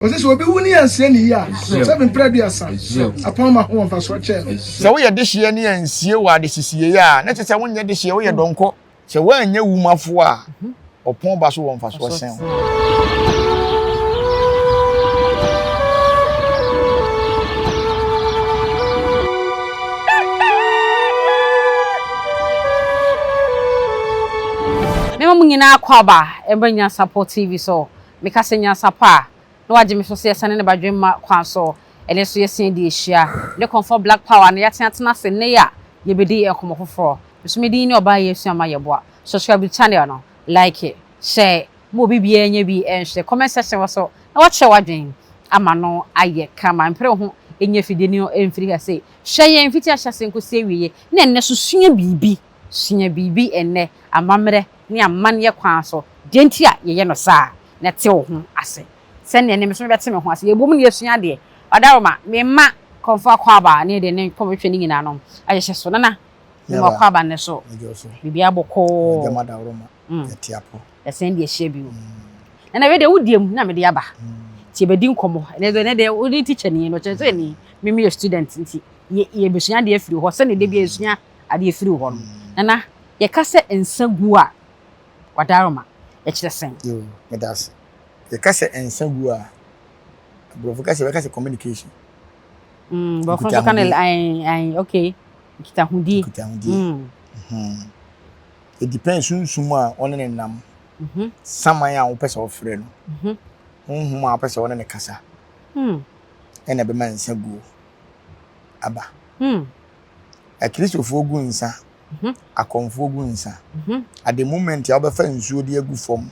Ɔse sɛ obi wu ne yɛansie no yie a, sɛbe mprɛ aduasa apɔn ma ho wɔ mfasoɔ kyɛn no. Sɛ woyɛ dehyeɛ ne yɛansie wo adesesieɛ a, na kyerɛ sɛ wonyɛ dehyeɛ, woyɛ dɔnkɔ. Sɛ woanyɛ wumafoɔ a, ɔpɔn ba so wɔ mfasoɔ sen wo. Mema mo nyinaa akwaaba mba Nyansapɔ TV so. Meka sɛ nyansapɔ a, na wagye me so sɛ yɛsane ne badwemma kwan so. Ɛnnɛ nso yɛasan adi ahyia. Ne Kɔmfoɔ Black Power na yɛaten atena ase nnɛ yi a yɛbɛdi nkɔmmɔ foforɔ. Me nso me din ne Ɔbaa Yesu Ama Yɛboa. Subscribe to channel no, like, share, ma obi biara nya bi nhwɛ. Comment section wɔ so na wakyerɛ w'adwene ama no ayɛ kama. Mpere wo ho nyɛ afidie no mfiri ha sei. Hwɛ yɛn mfiti ahyɛase nkɔsi awieɛ na ɛnnɛ nso sua biribi. Sua biribi ɛnnɛ, amammerɛ ne amanneɛ kwan so, deɛ nti a yɛyɛ no saa, na te wo ho ase. Sɛdeɛ ɛnnɛ me nso mebɛte me ho ase. Yɛbom na yɛsua adeɛ. Ɔdaroma, me mma Kɔmfo Akwaaba ne deɛ ne nkɔmhyɛ no nyinaa no ahyehyɛ so. Nana, me mma Akwaaba nnɛ so, biribiara bɔkɔɔ. Yɛsan de ahyia bio. Nana, wei deɛ wo deɛ mu na mede aba. Nti yɛbɛdi nkɔmmɔ. Ɛnnɛ deɛ, ɛnnɛ deɛ wo ne tikyani no, ɔkyerɛkyerɛni, me meyɛ student nti yɛbɛsua adeɛ afiri hɔ sɛdeɛ da biara yɛsua adeɛ firi hɔ no. Nana, yɛka sɛ nsa gu a, wadaroma, ɛkyerɛ sɛn? Yoo, meda ase. Yɛka sɛ nsa gu a, aborɔfo ka sɛ yɛbɛka sɛ communication. Mm, borɔfo nso ka no ayi ayi okay, nkitahodie. Nkitahodie. Mm. Mm-hmm. It depends sunsum a ɔne ne nam. Mm-hmm. Saman a wopɛ sɛ ɔfrɛ no. Mm-hmm. Honhom a wopɛ sɛ ɔne ne kasa. Mm. Ɛna ɛbɛma nsa guo aba. Mm. Akristofoɔ gu nsa, akɔmfoɔ gu nsa. At the moment a wobɛfa nsuo de agu fam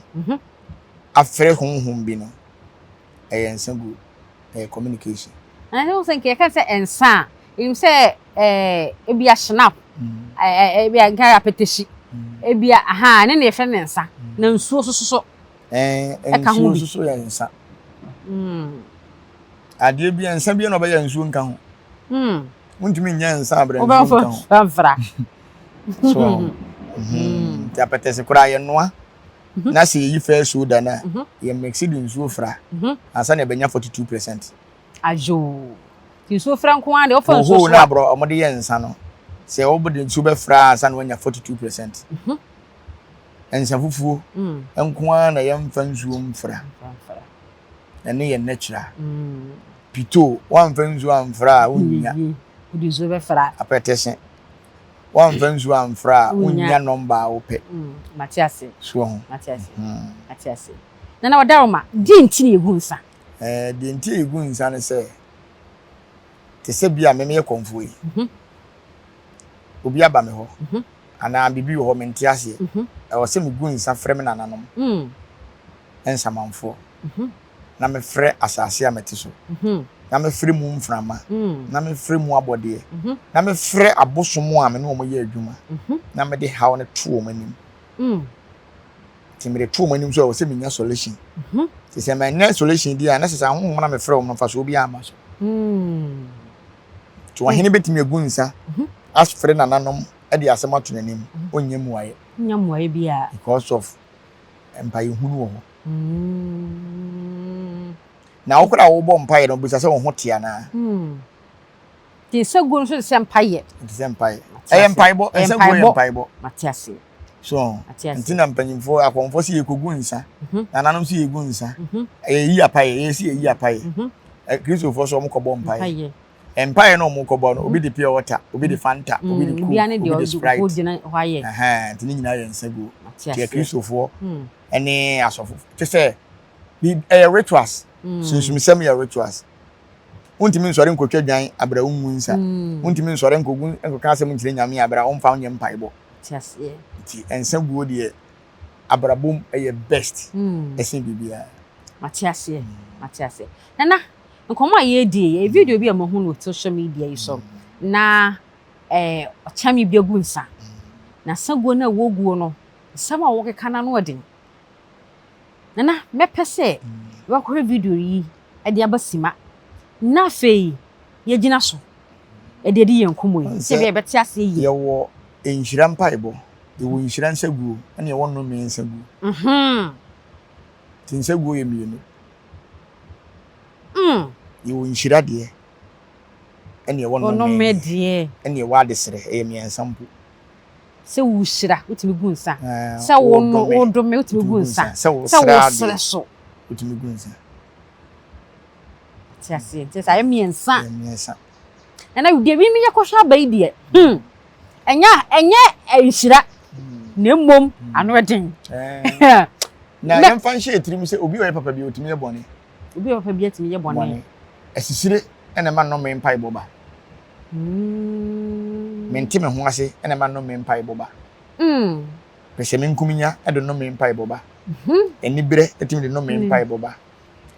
afrɛ honhom bi no, ɛyɛ nsa guo, ɛyɛ communication. Na ɛsɛ sɛ nka yɛka sɛ nsa a, yɛnim sɛ ɛɛ ebi a schnapp, ɛɛ ebi a nka apɛtɛhyi, ebi a aha ɛne na yɛfrɛ no nsa. Na nsuo nso so ɛka ho bi. Nsuo nso so yɛ nsa. Adeɛ bi nsa bi na ɔbɛyɛ nsuo nka ho. Wontumi nyɛ nsa abrɛ nsuo nka ho. Wobɛmfa So nti apɛtɛse koraa yɛnoa na sɛ yɛyi fɛ soda no a yɛ mix de nsuo fra ansa na ɛbɛnya 42 percent. Ayo. Nti nsuo fra nko ara deɛ wofa nsuo so a. na aborɔ wɔde yɛ nsa no sɛ wode nsuo bɛfra ansa na wanya 42 percent. Nsa fufuo nko ara na yɛmfa nsuo mfra. Ɛno yɛ natural. Pito, woamfa nsuo amfra a wonnya. Wode nsuo bɛfra. Apɛtɛse, woamfa nsuo amfra a wonnya nɔmba a wopɛ. Mate ase. So ho. Mate ase. Mate ase. Nana Ɔdaroma, deɛ nti na yɛgu nsa? Ɛɛ, deɛ nti a yɛgu nsa ne sɛ, te sɛ bi a me meyɛ kɔmfoɔ yi, obi aba me hɔ, anaa biribi wɔ hɔ mente aseɛ, ɛwɔ sɛ megu nsa frɛ me nananom. nsamanfoɔ, na mefrɛ asase a mete so, na mefrɛ mu mframa, na mefrɛ mu abɔdeɛ, na mefrɛ abosom a me ne wɔn yɛ adwuma, na mede haw no to wɔn anim. Nti mede to wɔn anim so a ɛwɔ sɛ menya solution. Nti sɛ manya solution di a, na sɛ sɛ ahonhom na mefrɛ wɔn no mfasoɔ biara mma so. Nti ɔhene bɛtumi agu nsa afrɛ nananom de asɛm ato n'anim, ɔnnya mmuaeɛ. Ɔnnya mmuaeɛ biara. Because of mpaeɛ hunu wɔ hɔ. Na wo koraa a wobɔ mpaeɛ no, bisa sɛ wo ho te anaa. Nti nsaguo nso te sɛ mpaeɛ. Te sɛ mpaeɛ. Ɛyɛ mpaebɔ. Nsaguo yɛ mpaebɔ. Mate aseɛ. So nti na mpanyinfoɔ akɔmfoɔ sɛ yɛkɔgu nsa. Nananom sɛ yɛgu nsa. Ɛyɛ yi apaeɛ. Ɛyɛ sɛ yɛyi apaeɛ. Kristofoɔ sɛ wɔn kɔbɔ mpaeɛ. Mpaeɛ na wɔn kɔbɔ no, obi de pure water, obi de Fanta, obi de Coke, obi de Sprite. Ɛhɛn, nti ne nyinaa yɛ nsa guo. Nti Akristofoɔ ne asɔfo, kyɛ sɛ ɛyɛ rituals. Sunsumsɛm yɛ rituals. Wontumi nsɔre nkotwa dwan abira wongu nsa. Wontumi nsɔre nkogu nkɔka asɛm nkyerɛ Nyame abira womfa nyɛ mpaebɔ. Nti nsa guo deɛ abrabom ɛyɛ best ɛsen biribiara. Mate aseɛ, mate aseɛ. Nana, Nkɔmmɔ a yɛredi yi, ɛyɛ video bi a mahu no wɔ social media yi so. Na eh, ɔkyame bi agu nsa. Na saguo no a wɔguo no, nsɛm a wɔkeka no ano ɔden. Nana, mɛpɛ sɛ wɔakɔhwɛ video yi de aba sima. Na afei yɛgyina so de adi yɛn nkɔmmɔ yi, sɛ ɛbɛyɛ yɛbɛte aseɛ yie. Yɛwɔ nhyira mpaebɔ, yɛwɔ nhyira nsaguo, ɛna yɛwɔ nnome nsaguo. Nti nsaguo yɛ mmienu. Yɛwɔ nhyira deɛ, ɛne ɛwɔ nnome deɛ, ɛne ɛwɔ adesrɛ, ɛyɛ mmiɛnsa mpo. Sɛ wohyira, wotumi gu nsa. Sɛ wodome, wotumi gu nsa. Sɛ wosrɛ so, wotumi gu nsa. Te aseɛ, nti sɛ ayɛ mmiɛnsa. Ɛyɛ mmiɛnsa. Nana deɛ wi mi yɛ kɔhwɛ aba yi deɛ, hmm, ɛnyɛ ɛnyɛ nhyira, na mmom ano ɛden. Na yɛmfa nhyɛ yɛ tirim sɛ obi a ɔyɛ papa bi otumi yɛ bɔne. Obi a ɔyɛ papa bi atumi yɛ bɔne. Asisire na ɛma nnome mpaebɔ ba. Mm. Mente me ho ase na ɛma nnome mpaebɔ ba. Mm. Pɛsɛmenkominya de nnome mpaebɔ ba. Mm-hmm. Aniberɛ tumi de nnome mm. mpaebɔ ba.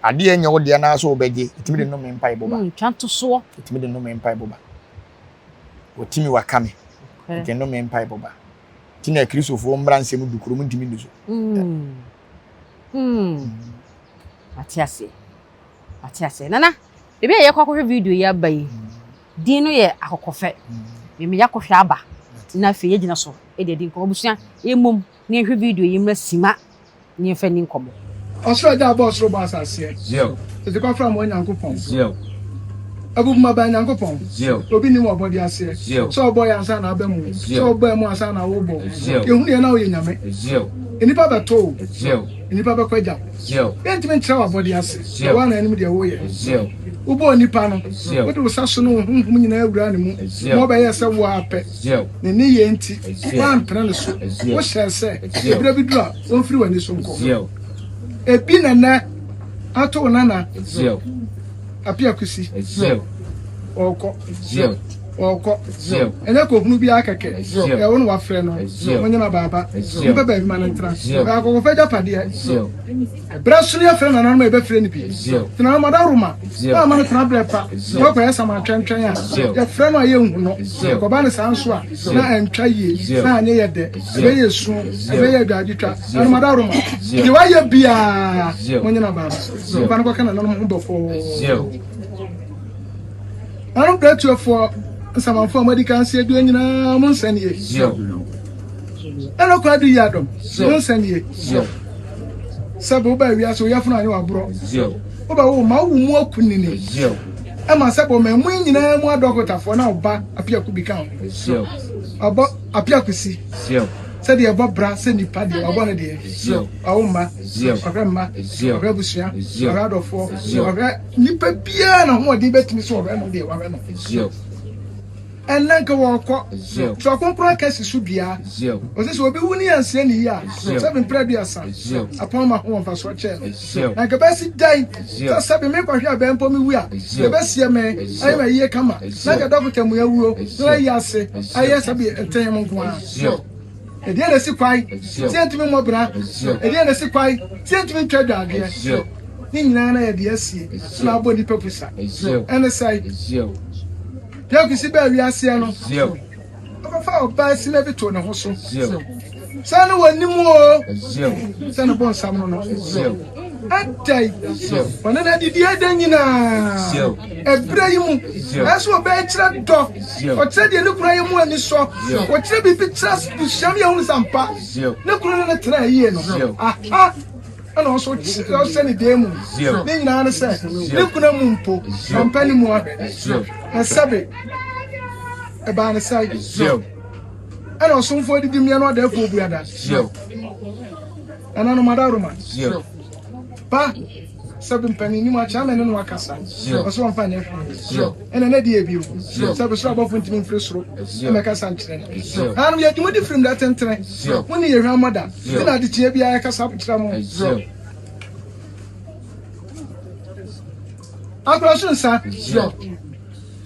Adeɛ ɛnyɛ wo deɛ naa sɛ wobɛgye ɛtumi de nnome mpaebɔ ba. Mm, twa Ɛtumi de nnome mpaebɔ ba. Wɔtumi waka me. Ɛde nnome mpaebɔ ba. Nti na Kristofoɔ mmara nsɛm du kurom ntumi nni so. Mm. Mm. Mate aseɛ. Mate aseɛ. Nana, baabi a yɛkɔ akɔhwɛ video yi aba yi, din no yɛ Akɔkɔfɛ. Meme yɛakɔhwɛ aba na afei yɛgyina so de adi nkɔmmɔ. Abusua, yɛmmom na yɛnhwɛ video yi mmra sima na yɛmfa nni nkɔmmɔ. Ɔsoro Agya a ɔbɔɔ soro bɔɔ asaseɛ. Tete kɔfra mmoa Nyankopɔn. Abubumaban Nyankopɔn. Obi nnim w'abɔdeɛ aseɛ. Sɛ ɔbɔɔ yɛ ansa na aba mu. Sɛ ɔbɔɔ mu ansa na wobɔ. Yɛhunu yɛ na woyɛ Nyame. Nnipa bɛto wo. Nnipa bɛkɔ agya wo. Yɛntumi nkyerɛ w'abɔdeɛ ase. Na woa na anim deɛ woyɛ. Wobɔɔ nnipa no, wode wo saso ne wo honhom nyinaa wuraa ne mu ma ɔbɛyɛɛ sɛ wo ara pɛ. Ne nneyɛɛ nti, woampene ne so. Wohyɛɛ sɛ, ɛberɛ bi duru a, ɔmfiri w'ani so nkɔ. Ebi na nnɛ ato wo nana Appiah Kusi. Ɔrekɔ. Ɔrekɔ. Ɛnyɛ kɔhunu biara kɛkɛ. Ɛyɛ wo na wafrɛ no. Monye no abaaba. Mompɛ baabi ma no ntena. Ɔyɛ akɔkɔfo agyapadeɛ. Ɛberɛ so no yɛfrɛ nananom a yɛbɛfrɛ no bi. Nti nananom adaworoma na ama no tena berɛ pa na wakɔyɛ saman-twɛntwɛn a yɛfrɛ no a yɛnhu no. Ɛkɔba no saa nso a, na ɛntwa yie, na anyɛ yɛ dɛ, ɛbɛyɛ esu, ɛbɛyɛ adwaadwetwa. Nananom adaworoma, deɛ wayɛ biara, monye no abaaba. Momfa no nkɔka nananom ho bɔkɔɔ. Nananom Brɛtuafoɔ, nsamanfoɔ a moadi kan se aduo nyinaa, mo nsa nie. Ɛna ɔkɔ adu yi adɔm, mo nsa nie. Sɛ bɛ wobaa wiase, wo yafunu anyɛ w'aborɔ. Wobɛ wo ma wo mu akunini. Ɛma sɛ bɔ ma mu nyinaa mu adɔkotafoɔ na ɔba apiaku bi ka ho. Ɔbɔ apiaku si. Sɛdeɛ ɛbɔ bra sɛ nipa deɛ wabɔ no deɛ. Wawo mma, ɔhwɛ mma, ɔhwɛ abusua, ɔhwɛ adɔfoɔ, ɔhwɛ nipa biara na hoɔden bɛtumi sɛ ɔhwɛ no deɛ wahwɛ no. Ɛnnɛ nka wɔrekɔ. Twerɛ Kronkron aka si so dua. Ɔse sɛ obi wu ne yɛansie no yie a, sɛbe mprɛ aduasa, apɔn ma ho wɔ mfasoɔ kyɛn no. Na nka bɛsi dɛn sɛ sɛbe mekɔhwe abɛn mpo mewu a, yɛbɛsie me, ayɛ me ayie kama, na nka dɔkota mu awuo na wayi ase ayɛ sɛbe ntehem nko ara. Ɛdeɛn na ɛsi kwae sɛ yɛntumi mmɔ bra? Ɛdeɛn na ɛsi kwae sɛ yɛntumi ntwa adwadeɛ? Ne nyinaa na yɛde asie na abɔ nnipa pusa. Ɛne sɛe. Deɛ Kwesi baa wiaseɛ no, ɔbɛfa ɔbaa sima bi too ne ho so. Sɛ ne wɔ nim o, sɛ ne bɔ nsam no no. Adai, ɔne no adidi ɛda nyinaa. Ɛberɛ yi mu, ɛsɛ ɔbaa kyerɛ dɔ, ɔkyerɛ deɛ ne kunu ayɛ mu anisɔ, ɔkyerɛ biribi kyerɛ busua no yɛhunu sɛ ampa ne kunu ne no tena yie no. Aha! ɛna ɔnso ɔhyɛ ne dan mu ne nyinaa ne sɛ ne kuna mu mpo ɔmpɛ ne mu ahwɛ na sɛbe ɛbaa ne sɛe ɛna ɔsomfoɔ didi mmea no ɔdɛɛfoɔ buada nananom adaworoma pa sɛbe mpanin nim akyɛ ama ne no akasa ɔsɛ wɔmfa nyɛ hwee ɛna na deɛ bio sɛbe soro abɔfo ntumi mfiri soro ɛmɛkasa nkyerɛ no nanom yɛ dwumadi firi mmerɛ tentene mo ne yɛ hwammɔ da Nti na adekyeɛ biara yɛkasa kyerɛ mo. Akora so nsa.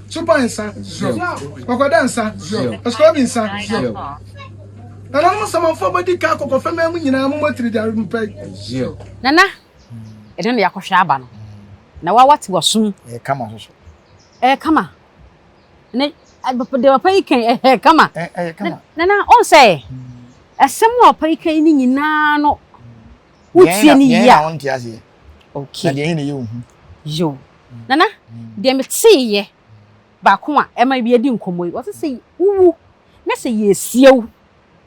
Supa nsa. Kɔkɔda nsa. Asukɔbi nsa. Nananom nsamanfoɔ a moadi ka akɔkɔ fam mu nyinaa mo mmɔ tiri de mpɛ. Nana, ɛno na yɛakɔhwɛ aba no. Na wa wate w'asom. Ɛyɛ kama nso so. Ɛyɛ kama. Ne deɛ papa yi kan ɛyɛ kama. Ɛyɛ kama. Nana, ɔn sɛ ɛsɛm a papa yi kan yi ne nyinaa no wotie ne yie a. Deɛ na wonte aseɛ. Okay. Na deɛ na ɛyɛ wo hu. Yo. Nana, deɛ meteeɛ baako a ɛma yɛdi nkɔmmɔ yi, ɔse sɛ wowu na sɛ yɛresie wo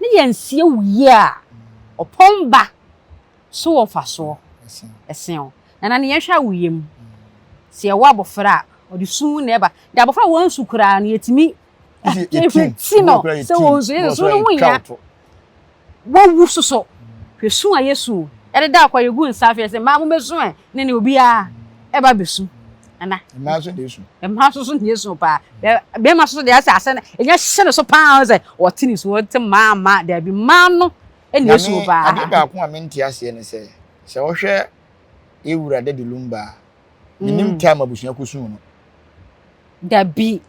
na yɛansie wo yie a, ɔpɔn ba so wɔ mfasoɔ sen wo. Nana, ne yɛnhwɛ awoyɛ mu. Sɛ yɛwɔ abɔfra a, ɔde su na ɛba. De abɔfra a wɔnsu koraa no, yɛtumi ti no sɛ wɔnsu. Yɛ su no ho hia. Wɔwu soso. Hwɛ su a yɛsu. Yɛde da akɔ yɛgu nsa afei sɛ mmaa mobɛsu ɛ ne ne obiara ɛba bɛsu. Nana. Mmaa nso na esu. Mmaa nso so na esu paa. Bɛrima nso deɛ asɛ asɛ no ɛnya hyɛ ne so paa sɛ ɔte ne su ɔte mmaa mmaa daabi mmaa no na esu paa. Adeɛ baako a mente aseɛ ne sɛ sɛ wohwɛ Ewura Daddy Lumba a, menim mm. time abusua kɔsuu no. Dabi.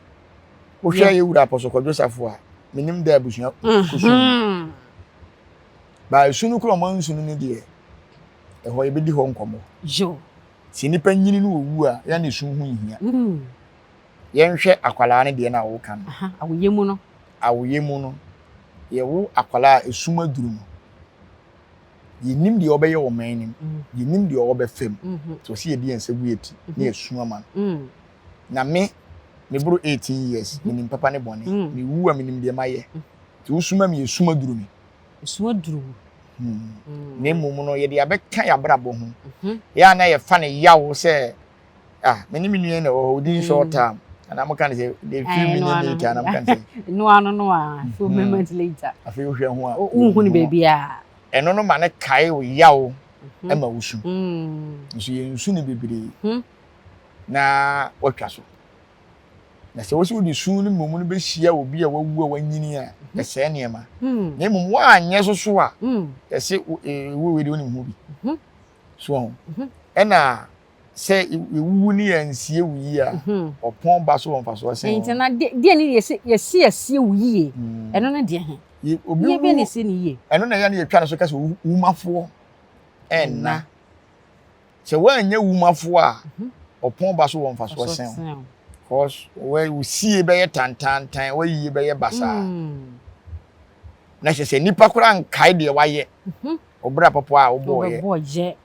Wohwɛ Ewura Apostle Kwadwo Safo a, menim da abusua kɔsuu no. Mm-hmm. Ba esu no kora ɔma nsu no ne deɛ, ɛhɔ yɛbɛdi hɔ nkɔmmɔ. Yo. Sɛ nipa nyini no owu a, yɛn na esu ho nhia. Mm. Yɛnhwɛ akwadaa no deɛ no a woka no. Awoyɛ mu no. Awoyɛ mu no, yɛwo akwadaa a esum aduru no. Yɛnnim deɛ ɔbɛyɛ wɔ man no mu, yɛnnim deɛ ɔbɛfa mu. Nti ɔsɛ yɛde yɛn nsa gu yɛn ti na yɛsu ama no. Na me, meboro 18 years, menim papa ne bɔne. Mewu a menim deɛ mayɛ. Nti wosu ma me, esum aduru me. Esum aduru wo. Na mmom no, yɛde abɛka yɛn abrabɔ ho. Yɛ a na yɛfa no yaw sɛ ah me ne me nua na ɛwɔ hɔ within short mm. time anaa mo ka ne sɛ the few eh, minutes later anaa mo ka ne sɛ. no ano no a few mm-hmm. moments later. afei wohwɛ ho a. wohu no baabi a. ɛno no ma ne kae wo yaw mm-hmm. ma wo su mm. nso yɛn nsu no bebree mm-hmm. na watwa so na sɛ wosi wode su no mmom no bɛhyia obi a wawu a wanyini a ɛsɛe nneɛma na mmom woanyɛ so so a ɛsɛ ɛwɔ wei deɛ wonim ho bi so ho ɛna Sɛ yɛwuwu ne yɛansie wo yie a, mhm. ɔpɔn ba so wɔ mfasoɔ sen Nti na deɛ ne yɛsi yɛsi asie wo yie, mm. ɛno ne deɛ he. Obi wu bɛ na esie ne yie. Ɛno na ɛyɛ ne yɛtwa ne so kasa wumafoɔ ɛnna. Sɛ woanyɛ wumafoɔ a, mhm. ɔpɔn ba so wɔ mfasoɔ sen wo. Cause wo sie bɛyɛ tantantan, woayie bɛyɛ basaa. Mm. Na hyɛ sɛ nipa koraa nkae deɛ wayɛ. Mhm. Ɔbra papa a wobɔɔyɛ.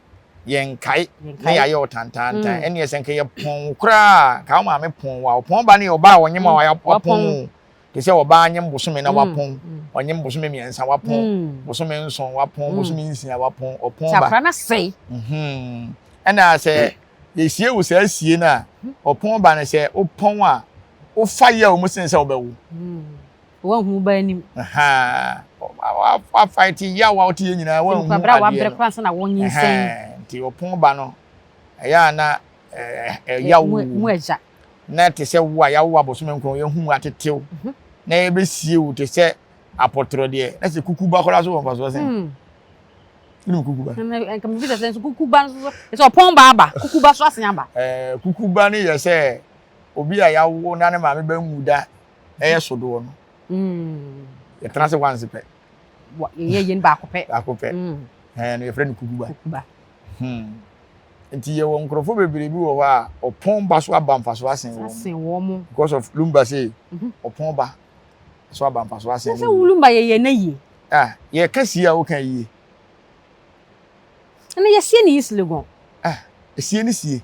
Yɛnkae na yɛayɛ wo tantaantan. Mm. Ɛnneɛ sɛ nka yɛpɔn wo koraa nka wo maame pɔn wo a, ɔpɔn ba no yɛ ɔbaa a ɔnyem a mm. wapɔn wo. Te sɛ ɔbaa nyem bosome na mm. wapɔn, ɔnyem bosome mmiɛnsa wapɔn, bosome nson wapɔn, bosome nsia wapɔn, ɔpɔn ba. Sakora na sɛe. Mhm. Ɛna sɛ yɛsie wo saa sie no a, ɔpɔn ba no sɛ wopɔn a, wofa yɛ a wɔn sen sɛ wobɛwo. Wanhu wo ba anim. Wafight yaw a wote yɛ nyinaa wanhu adeɛ no. Wabrɛ koraa ansa na wɔnyinsɛn. Nti ɔpon ba no ɛyɛ a na ɛyaw wo. Mu agya. Na te sɛ wo a yɛawo abosome nkron yɛhu atetew mhm. na yɛbɛsie wo te sɛ apɔtorɔ deɛ na sɛ kuku ba koraa so wɔ mfasoɔ sɛn. Hmm. Wonim kuku ba? Nka mebisa sɛ nso kuku ba nso sɛ ɔpɔn ba aba kuku ba so asen aba. Kuku ba no yɛ sɛ obi a yɛawo na ne maame bɛnwu da ɛyɛ sodoɔ no mm. yɛtena ase once pɛ yɛyɛ yɛn baako pɛ baako pɛ mm. ɛɛ no yɛfrɛ no kukuba kukuba hmm. nti yɛwɔ nkurɔfoɔ bebree bi wɔ hɔ a ɔpɔn ba so aba mfaso asen wɔn asen wɔn mo because of lumba sei mhm. ɔpɔn ba so aba mfaso asen wɔn sɛ lumba yɛ yɛn na yie ah yɛka sie a woka yie Ɛna yɛsie ne East Legon. Ah, esie ne sie.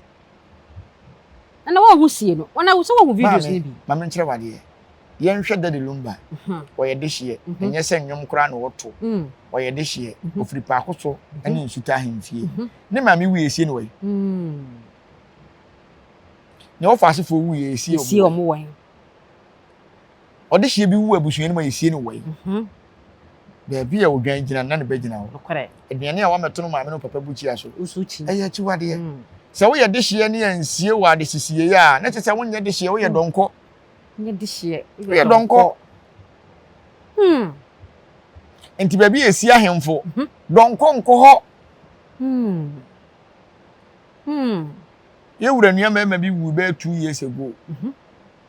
Ɛna wɔn ho sie no, wɔn sɛ wɔn ho videos ne bi. Maame nkyerɛ wadeɛ. Yɛnhwɛ Daddy Lumba. Mhm. Ɔyɛ dehyeɛ. Mhm. Ɛnyɛ sɛ nnwom koraa na ɔto. Mm. Ɔyɛ dehyeɛ. Mhm. Ofiri paako so ɛne nsuta ahemfie. Ne maame wuiɛ esie no wɔ yi. Mm. Nea ɔfa asefoɔ wuiɛ esie wɔn wɔ yi. Ɔdehyeɛ bi wu abusua no mu a yɛsie no wɔ yi. Mhm. Baabi a odwan gyina na ne ba gyina hɔ. Aduane a wamɛto no maame no papa bukyia so. Ɛyɛ akyiwadeɛ. Mm. Sɛ woyɛ dehyeɛ ne ansie wɔ adesisiei a, na kyerɛ sɛ wonyɛ dehyeɛ, woyɛ mm. dɔnkɔ. Woyɛ dɔnkɔ. Hmm. Nti baabi a esi ahemfo, mhm. dɔnkɔ nkɔ hɔ. Hmm. Hmm. Yɛwura nua mmarima bi wu bɛyɛ 2 years ago. Mm -hmm.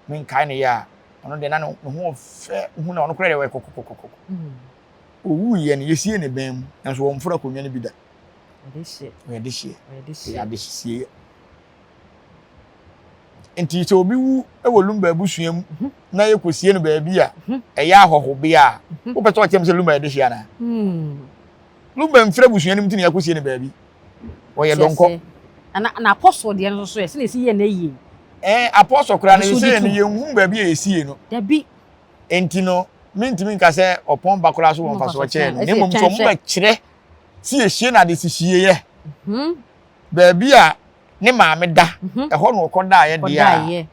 Menkae no yɛ a, ɔno deɛ na ne ho ɔfɛ, wohu na ɔno koraa deɛ ɔyɛ kɔkɔkɔkɔkɔ. Owuiɛ no, yɛsiee ne bɛn mu, nanso wɔmforo akonnwa no bi da. Ɔyɛ dehyeɛ. Ɛyɛ adehyeɛ. Nti sɛ obi wu wɔ Lumba abusua mu mhm. na yɛkɔsie no baabi a mhm. ɛyɛ ahɔhobea a, mhm. wopɛ sɛ ɔkyɛm sɛ Lumba yɛ dehyeɛ anaa? Hmm. Lumba mfiri abusua no mu nti na yɛakɔsie no baabi. Wɔyɛ dɔnkɔ. Na na apɔsɔ deɛ no nso yɛ sɛ na esi yɛ na yie. Ɛɛ apɔsɔ koraa no sɛ yɛ no yɛnhu baabi a yɛsie no. Dabi. Nti no mentumi nka sɛ ɔpɔn ba koraa so wɔ mfasoɔ kyɛɛ no na mmom sɛ ɔmo bɛkyerɛ sɛ yɛsie no ade sisieɛ. Mhm. Baabi a ne maame da mhm. ɛhɔ na ɔkɔdaeɛ deɛ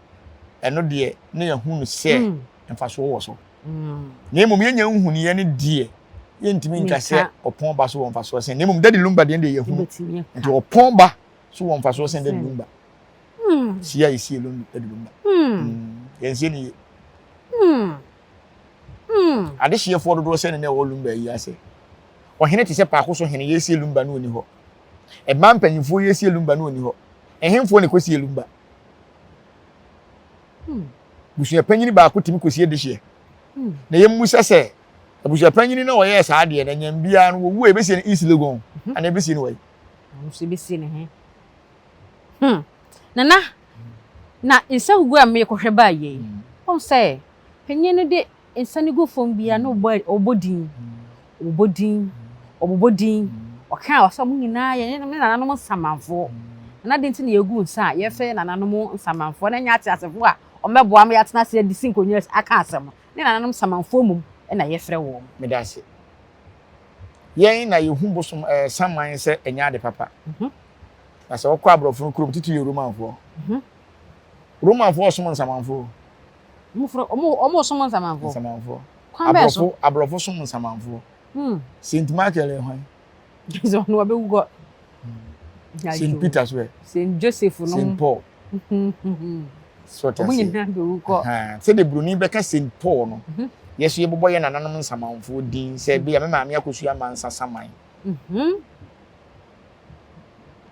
a ɛno deɛ ne yɛhu no sɛ mm. mfasoɔ wɔ so mm. Na mmom yɛnya nhunuiɛ no deɛ yɛntumi nka sɛ ɔpɔn ba so wɔ mfasoɔ sɛn na mmom Daddy Lumba deɛ deɛ yɛhunu nti ɔpɔn ba so wɔ mfasoɔ sɛn Daddy Lumba hmm. Sie a yɛsie Daddy Lumba hmm. Yɛnsie ne yie hmm. Adehyeɛfoɔ dodoɔ sɛ ne na ɛwɔ Lumba yi ase ɔhene te sɛ paako so hene yɛsie Lumba no ɔni hɔ ɛma mpanyinfoɔ yɛsie Lumba no ɔni hɔ ɛhenfoɔ na ɛkɔsie Lumba Busuapanyin baako tumi kɔsie dehyeɛ. Hmm. Na yɛmmusa sɛ abusuapanyin na ɔyɛɛ saa adeɛ no anyam biara no wɔwu a yɛbɛsie no East Legon mhm. anaa yɛbɛsie no wɔ yi. Nso yɛbɛsie no he. Hmm. Nana, na nsa gugu a mekɔhwɛ baa yei. Hmm. Ɔn sɛ panyin no de Nsa no gu fam biara na ɔbɔ ɔbɔ din, ɔbobɔ din, ɔbobɔ din. Ɔka a ɔsɛ wɔn nyinaa yɛ ne nananom nsamanfoɔ. Na adɛn nti na yɛgu nsa a yɛfrɛ yɛn nananom nsamanfoɔ na ɛnyɛ ateasefoɔ a wɔbɛboa ma yɛatena ase adi si nkonnwa aka asɛm no? Ne nananom nsamanfoɔ mmom na yɛfrɛ wɔn. Meda ase. Yɛn na yɛhu bosom ɛɛ saman sɛ ɛnyɛ ade papa. Na sɛ wokɔ aborɔfo no kurom, titiri yɛ Romanfoɔ. Romanfoɔ som nsamanfoɔ. Wɔn som nsamanfoɔ. Nsamanfoɔ. Kwan bɛɛ so. Aborɔfo som nsamanfoɔ. Hmm. Saint Michael yɛ hwan? Sɛ ɔno ɔbɛwu kɔ. Hmm. Saint Peter so ɛ. Saint Joseph no. Saint Paul. So ɔte ase. Wɔn nyinaa bɛwu kɔ. Sɛdeɛ buroni bɛka Saint Paul no, mhm. yɛ so yɛbobɔ yɛ nananom nsamanfoɔ din sɛ bi a me maame akosua amansa saman. Mhm.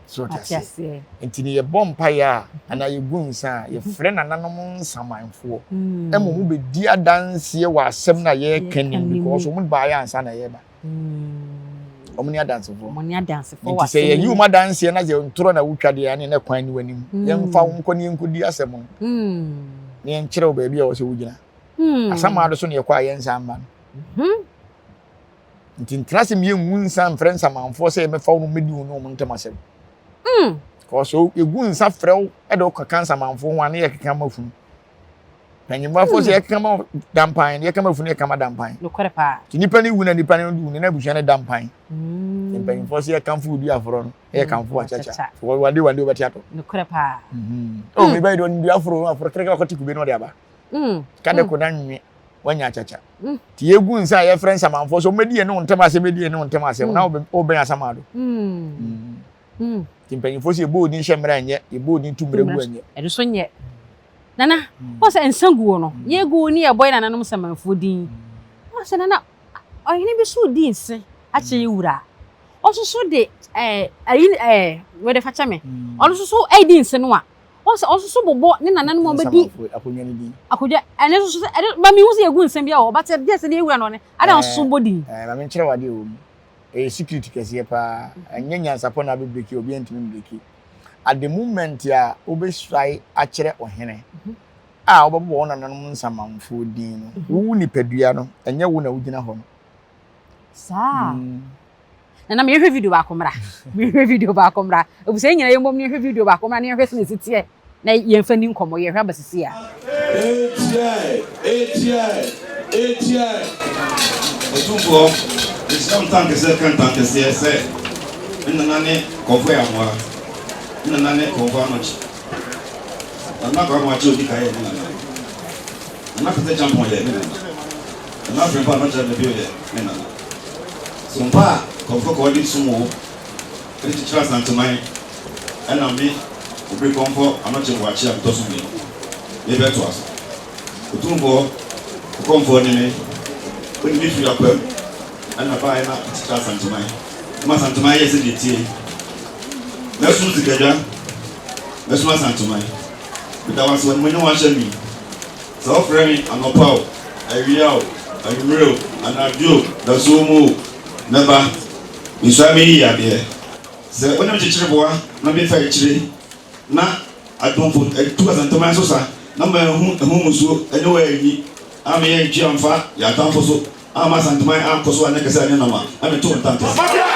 So ɔte aseɛ? Nti no yɛbɔ mpaeɛ a anaa yɛgu nsa a yɛfrɛ nananom nsamanfoɔ mm. ɛma wɔn bɛdi adanseɛ wɔ asɛm no a yɛreka nim because wɔn baeɛ ansa na yɛreba. Mm. Wɔn ne adansefoɔ. Wɔn ne adansefoɔ wɔ asɛm. Nti sɛ yɛyi wɔn adanseɛ na sɛ ntorɔ na wotwa deɛ ɛne ne kwan ni w'anim. Mm. Yɛmfa wɔn nkɔ ne yɛnkɔdi asɛm no. Na yɛnkyerɛ wo baabi a wɔ sɛ wogyina. Asamado so na yɛkɔ a yɛnsa mma no. Mm-hmm. Nti ntena ase mmea ngu nsa mfrɛ nsamanfoɔ sɛ yɛmɛfa wo no mmɛdi wo ne wɔn ntam asɛm. Mm. Kɔsɔ yɛgu nsa frɛ wo de wo kɔka nsamanfoɔ ho a ne yɛkeka ma funu. Panyimfoɔ sɛ mm. yɛkeka ma dampan, yɛka ma funu yɛka ma dampan. Nokorɛ paa. Nti nipa ne wu na nipa ne wu ne n'abusua ne dampan. Mm. Mpanyimfoɔ sɛ yɛkamfo obi aforɔ no, yɛkamfo mm. akyakya. Wande wande wobɛte atɔ. Nokorɛ paa. Mm-hmm. Oh, mi bɛyi de ɔne dua aforo aforo kɛrɛkɛrɛ akɔte kube na ɔde aba. Kada ko na nwe wanya akyakya. Nti yɛgu nsa a yɛfrɛ nsamanfoɔ sɛ wɔmmɛdi yɛne wo ntam asɛm bɛdi yɛne wo ntam asɛm na wobɛn asamado. Nti mpanyinfoɔ sɛ yɛbɔ odin hyɛ mmerɛ nyɛ, yɛbɔ odin tu mmerɛ gu ɛnyɛ. Ɛno so nyɛ. Nana, wɔn sɛ nsa guo no, yɛgu ne yɛbɔ yɛ nananom nsamanfoɔ din. Wɔn sɛ nana, ɔhene bi so di nse akyɛ yɛ wura. Ɔso so de ɛɛ ayi ɛɛ wɔde fakyɛ me. Ɔno nso so ɛdi nse no a, Wɔn sɛ ɔno nso bobɔ ne nananom a wɔbɛdi akonnwa no din. Akonnwa ɛno nso sɛ ɛno ba mihu sɛ yɛgu nsɛm bi a wɔ but ɛdeɛ sɛ deɛ ewura no ɔne ada ɔno nso bɔ din. Ɛɛ maame nkyerɛ wo adeɛ wɔ mu ɛyɛ secret kɛseɛ paa ɛnyɛ nyansapɔ na abɛ breki obi ntumi mbreki at the moment a wobɛsuae akyerɛ ɔhene a wobɛbobɔ wo nananom nsamanfoɔ din no wo nipadua no ɛnyɛ wo na wogyina hɔ no. Saa. Nana meyɛhwɛ video baako mmra. Meyɛhwɛ video baako mmra. Abusua nyinaa yɛmmom na yɛhwɛ video baako mmra na yɛhwɛ sɛnea ɛsi teɛ na yɛmfa ni nkɔmmɔ. Yɛhwɛ aba sisi a. Etiae! Etiae! Etiae! Otumfoɔ, mehyira wo ntankɛseɛ ka ntankɛseɛ sɛ me nana ne Kɔmfoɔ Amoah, me nana ne Kɔmfoɔ Anokye. Nana Kwame Akyɛ Odi kan yɛ me nana. Nana Kwesi Acheampong yɛ me nana. Nana Frimpong Anokye Ababio yɛ me nana. Sompa a Kɔmfo Kɔɔ de som wo de kyekyere Asanteman ɛna me Obiri Kɔmfɔ Anokye Boakye a metɔ so mmienu merebɛtoa so. Otumfoɔ Okomfoɔ ne me, wo ne me firi Akwam ɛna baeɛ na mekyekyere Asanteman. Ɛma Asanteman yɛɛ sɛdeɛ ɛteɛ yi. Mɛsom Sikadwa, mɛsom Asanteman. Meda wo ase wɔ animuonyam a woahyɛ me yi. Sɛ wofrɛ me anɔpa o, awia o, anwummere o, anadwo o, dasuo mu o, mɛba. Mesua me yiye adeɛ. Sɛ wo ne me kyekyere boa na mefa akyire na adomfo atu Asanteman so sa na manhu ɛho mmusuo ne wo anyi a meyɛ ntwe amfa yɛn atamfo so amma Asanteman ankɔ so anyɛ kɛse anyɛ nɔma na meto wo ntankɛse.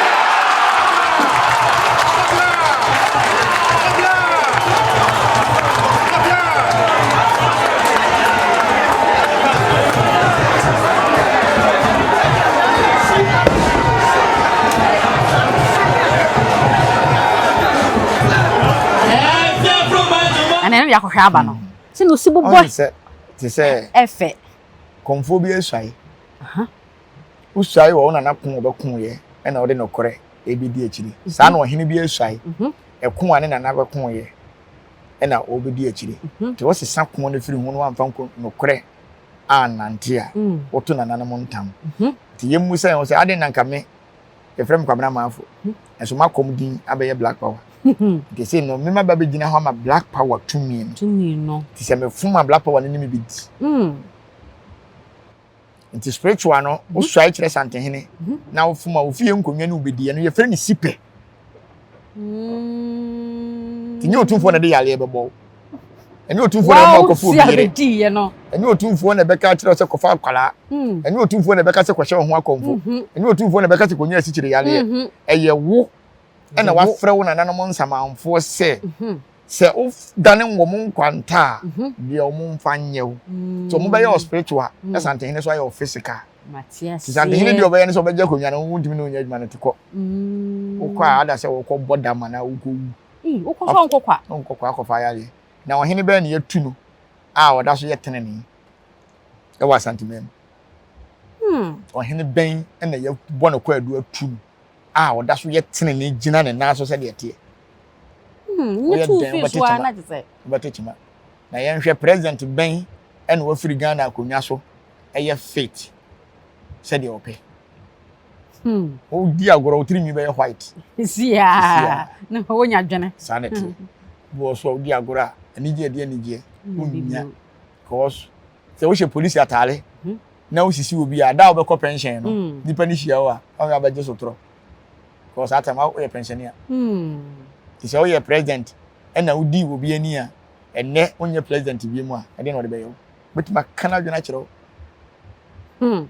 na yɛakɔhwɛ aba no. Sɛ na osi bobɔ. Ɔn sɛ te sɛ ɛfɛ. Kɔmfoɔ bi asuae. Wosuae wɔ wo nana ko ɔbɛko yɛ ɛna ɔde nokorɛ ɛbɛdi akyire. Saa na ɔhene bi asuae. Ɛko a ne nana bɛko yɛ ɛna ɔbɛdi akyire. Nti wɔsesa ko no firi ho na wamfa nko nokorɛ annante a, woto nananom ntam. Nti yɛmmu sɛ yɛn ho sɛ adɛn na nka me yɛfrɛ me Kwabena Amanfo nso makɔm din abɛyɛ Black Power. Nti sei no me maba bɛgyina hɔ ama Black Power tumi no. Tumi no. Nti sɛ mefom a Black Power no ne me bɛdi. Nti spiritual no wosuae kyerɛ Santehene na wofom a ofie nkonnwa ne wobɛdi ɛno yɛfrɛ no sipɛ. Nti nyɛ otumfoɔ na ɛde yareɛ bɛbɔ wo. Ɛnyɛ otumfoɔ na ɛbɛma wokɔfa obi yere. Ɛnyɛ otumfoɔ na ɛbɛka akyerɛ wo sɛ kɔfa akwadaa. Ɛnyɛ otumfoɔ na ɛbɛka sɛ kɔhyɛ wo ho akɔmfo. Ɛnyɛ otumfoɔ na ɛbɛka sɛ kɔnya asikyire yareɛ. Ɛyɛ wo ɛna wafrɛ wo nananom nsamanfoɔ sɛ sɛ wodane wɔn nkwanta a deɛ wɔn mfa nyɛ wo. Nti wɔn bɛyɛ wo spiritual na Santehene nso ayɛ wo physical. Nti Santehene deɛ ɔbɛyɛ ne sɛ ɔbɛgye akonnwa no wontumi ne ɔnyɛ adwuma no te kɔ. Wokɔ a ada sɛ wokɔ bɔ dam anaa wokɔ wu. Wokɔ so a wonkɔ kwa. Wonkɔ kwa akɔfa ayareɛ. Na ɔhene bɛn na yɛatu no a ɔda so yɛ tenenee wɔ Asanteman mu? Ɔhene bɛn na yɛbɔ no kwaadu atu no a ɔda so yɛ tenenee gyina ne nan so sɛdeɛ ɛteɛ? Woyɛ dɛn wobɛte kyima? Wobɛte kyima. Na yɛnhwɛ president bɛn na wafiri Ghana akonnwa so ɛyɛ fit sɛdeɛ ɔpɛ. Wodi agorɔ wo tirinwi bɛyɛ white. Sisia na wonya dwene. Saa na ɛteɛ. Bi wɔ so a wodi agorɔ a anigyeɛ ɛde anigyeɛ wonnya because sɛ wohyɛ polisi ataare na wosisi obi a da a wobɛkɔ pension no nipa no hyia wo a ɔyɛ abɛgye so torɔ because saa time woyɛ pensioner. Nti sɛ woyɛ president ɛna wodi obi ani a ɛnɛ wonyɛ president bi mu a ɛdeɛ na ɔde bɛyɛ wo. Bɛtumi aka n'adwene akyerɛ wo.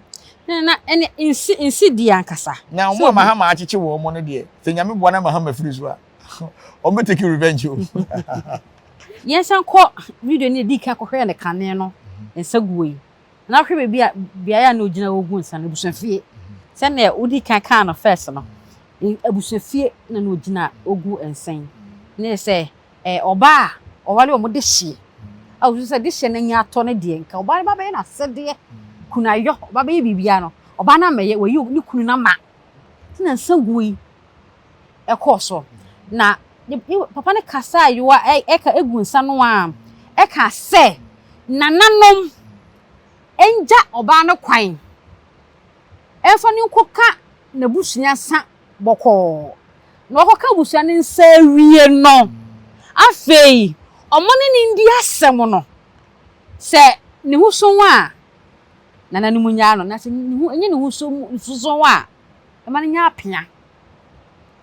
Na na ɛne nsi nsi di ankasa. Na wɔn a Mahama akyekye wɔn mo no deɛ, sɛ Nyame boa na Mahama firi so a, wɔn bɛ take revenge o. Yɛnsan kɔ video no yɛdii kan kɔhwɛɛ no kane no nsa guo yi. Na wohwɛ baabi a beaeɛ a na ɔgyina ɔgu nsa no, abusuafie. Sɛdeɛ wodii kan kaa no first no, abusuafie na na ɔgyina ɔgu nsa yi. Ne sɛ Ɛɛ ɔbaa a ɔware wɔn dehyeɛ a ɔsusu sɛ dehyeɛ no anya atɔ no deɛ nka ɔbaa no ba bɛyɛ n'asɛdeɛ kunayɔ ɔba bɛyɛ biribiara no ɔbaa no ammɛyɛ wayi ne kunu no ama nti na nsa guo yi ɛkɔɔ so na papa no kasa ayewa ɛka egu nsa no a ɛka sɛ nananom ɛngya ɔbaa no kwan ɛmfa no nkɔka n'abusua sa bɔkɔɔ. Na wɔkɔka abusua no nsa awie no, afei wɔne no ndi asɛm no. Sɛ ne ho sɔ wɔn a, nananom nnyaa no, na sɛ ne ho ɛnyɛ ne ho sɔ sɔ wɔn a, ɛma no nya apea.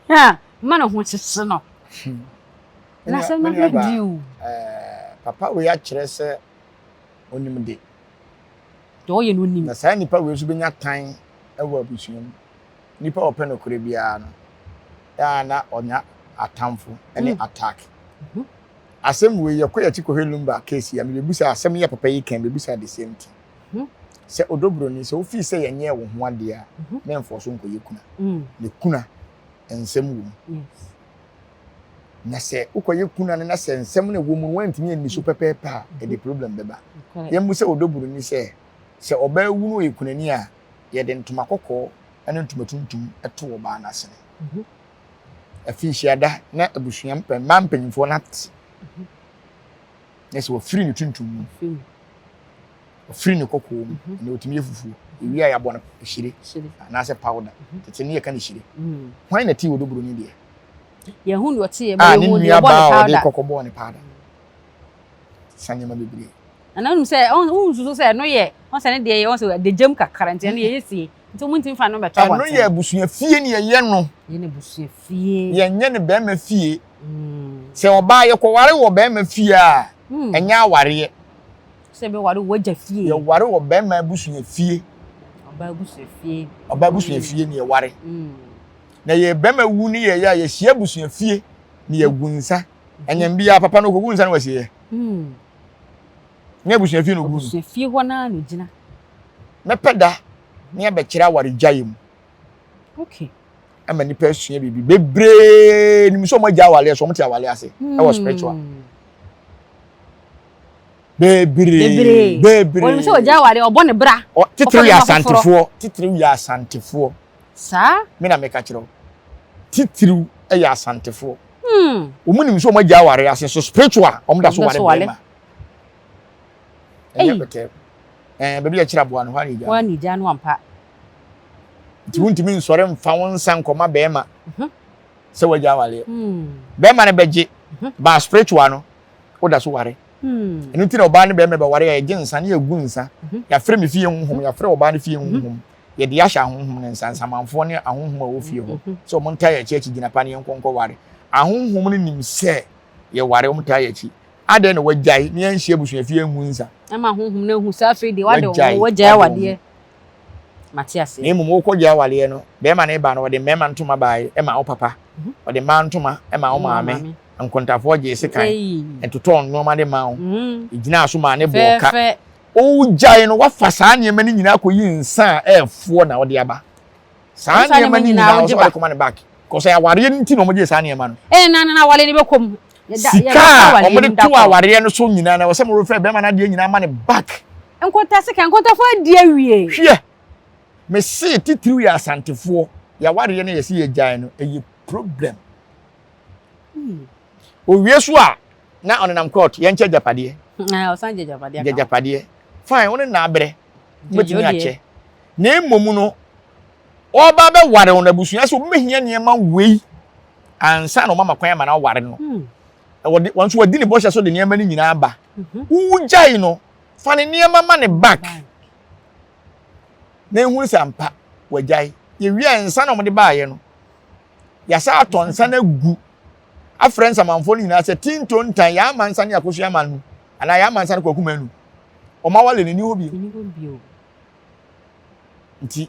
Ha, ma ne ho kyekye no. Na asɛm no ho di o. Papa wei akyerɛ sɛ onim de. Deɛ ɔyɛ no onim. Na saa nipa wei nso bɛnya tan wɔ abusua mu. Nipa a ɔpɛ nokorɛ biara no, ɛa na ɔnya atamfo ne attack. Asɛm wei yɛkɔ yɛkyi kɔhwɛ Lumba case yi a, mebɛbusa asɛm yi a papa yi kan mebɛbusa the same thing. Sɛ ɔdɔ buroni, sɛ wofii sɛ yɛnyɛɛ wo ho adeɛ a, mɛmfɔɔ so nkɔyɛ kuna. Ne kuna nsɛm wɔ mu. Na sɛ wokɔyɛ kuna no na sɛ nsɛm no ɛwɔ mu no woantumi anni so pɛpɛɛpɛ a, ɛde problem bɛba. Yɛmmu sɛ ɔdɔ buroni sɛ, sɛ ɔbaa wu na ɔyɛ kunani a, yɛde ntoma kɔkɔɔ ne ntoma tuntum to ɔbaa no asene. Afinhyiada na abusua mpɛ mmaa mpanyinfoɔ no ate. Na sɛ wɔfiri ne tuntum mu, wɔfiri ne kɔkɔɔ mu, na wɔtumi yɛ fufuo. Ewie a yɛabɔ no hyire anaasɛ powder. Tete ne yɛka no hyire. Hwan na tii Odoburoni deɛ? Yɛhu deɛ ɔte yɛ, A ne nua baa a ɔde kɔkɔ bɔɔ ne powder. Sa nneɛma bebree. Na wonim sɛ wonsusu sɛ ɛno yɛ wɔn sɛ ne deɛ yɛ wɔn sɛ adagya mu kakra nti ɛno yɛyɛ sie nti wɔn ntumi fa no bɛtɔ abɔnten. Ɛno yɛ abusua fie ne yɛyɛ no. Yɛ no abusua fie. Yɛnyɛ no bɛrima fie. Sɛ ɔbaa yɛkɔware wɔ bɛrima fie a ɛnyɛ awareɛ. Sɛ bɛware wɔ agya fie. Yɛware wɔ bɛrima abusua fie. Ɔbaa abusua fie. Ɔbaa abusua fie ne yɛware. Na yɛ bɛrima wu ne yɛyɛ a yɛhyia abusua fie ne yɛgu nsa. Ɛnyɛ mbia papa no ɔkɔgu nsa no wasieɛ. Nyɛ abusua fie na ogu no. Abusua fie hɔ naa na ogyina. Mɛpɛ da ne abɛkyerɛ awaregyaeɛ mu. Okay. Ama nipa asua biribi bebree nim sɛ wɔn agya awareɛ so wɔn te awareɛ ase ɛwɔ spiritual. Bebree. Bebree. Wɔnim sɛ ɔgya awareɛ ɔbɔ ne bra. Titiriw yɛ Asantefoɔ. Titiriw yɛ Asantefoɔ. Saa. Me na meka kyerɛ wo. Titiriw yɛ Asantefoɔ. Hmm. Wɔn nim sɛ wɔn agya awareɛ ase so spiritual wɔn da so ware bɛrima. Ɛnyɛ bɛtɛ. Ɛɛ baabi a kyerɛ aboa no hɔ a na egya. Hɔ a na egya no ampa. Nti wontumi nsɔre mfa wo nsa nkɔma bɛrima mhm. sɛ wagya awareɛ. Hmm. Bɛrima no bɛgye mhm. ba spiritual no woda so ware. Hmm. Ɛno nti na ɔbaa ne bɛrima bɛware a yɛgye nsa ne yɛgu nsa. Mhm. Yɛafrɛ me fie honhom, yɛafrɛ ɔbaa no fie honhom. Yɛde ahyɛ ahonhom no nsa, nsamanfoɔ ne ahonhom a ɛwɔ fie hɔ sɛ wɔn ntaa yɛn akyi akyi gyina pa ne yɛn nkɔ nkɔware. Ahonhom no nim sɛ yɛware wɔn taa yɛn akyi. Adɛn na wagyae ne yɛnhyia abusuafie ngu nsa? Ɛma honhom no ahu sɛ afei deɛ wade wo ho, wagyae awadeɛ. Mate aseɛ. Na mmom wokɔgyae awadeɛ no, bɛrima no reba no, ɔde mmarima ntoma baeɛ ma wo papa, mhm. ɔde mmaa ntoma ma wo maame, nkontafoɔ gyee sekan, ntotɔɔ nneɛma de ma wo, mhm. ɛgyinaa so maa ne bɔɔ ka. Wogyae no, wafa saa nneɛma no nyinaa kɔyi nsa a ɛɛfoɔ na wode aba. Saa nneɛma no nyinaa wɔ sɛ ɔde kɔma ne back. Kɔsɛ awareɛ no nti na wɔgye saa nneɛma no. Ɛna na na awareɛ no bɛkɔ mu. Sika a wɔde to awareɛ no so nyinaa na ɛwɔ sɛ morefɛ bɛrima no adeɛ nyinaa ma ne back. Nkonta sika nkontafo adi awie. Hwɛ mese titiriw yɛ asantefoɔ yɛawareɛ no yɛsɛ yɛgyae no ɛyɛ problem. Hmm. Owie so a na ɔnenam court yɛnkyɛ agyapadeɛ. Ɔsan gye agyapadeɛ. Gye agyapadeɛ. Fine wo ne na abrɛ wobɛtumi akyɛ. Na mmom no ɔba bɛware wɔn abusua sɛ wɔbɛhia nneɛma wei ansa na wɔama kwan ama no aware no. Hmm. Wɔde wɔn nso wɔadi ne bɔhyɛ so de nneɛma no nyinaa ba. Mhm. Wogyae no fa ne nneɛma ma ne back na ehunu sɛ ampa wagyae. Yɛwie nsa na wɔde baeɛ no yɛasa atɔ nsa no agu afrɛ nsamanfoɔ no nyinaa sɛ tinto ntan yɛn ama nsa ne akosua ama no anaa yɛn ama nsa ne kwaku manu wɔn awale no ni hɔ bio nti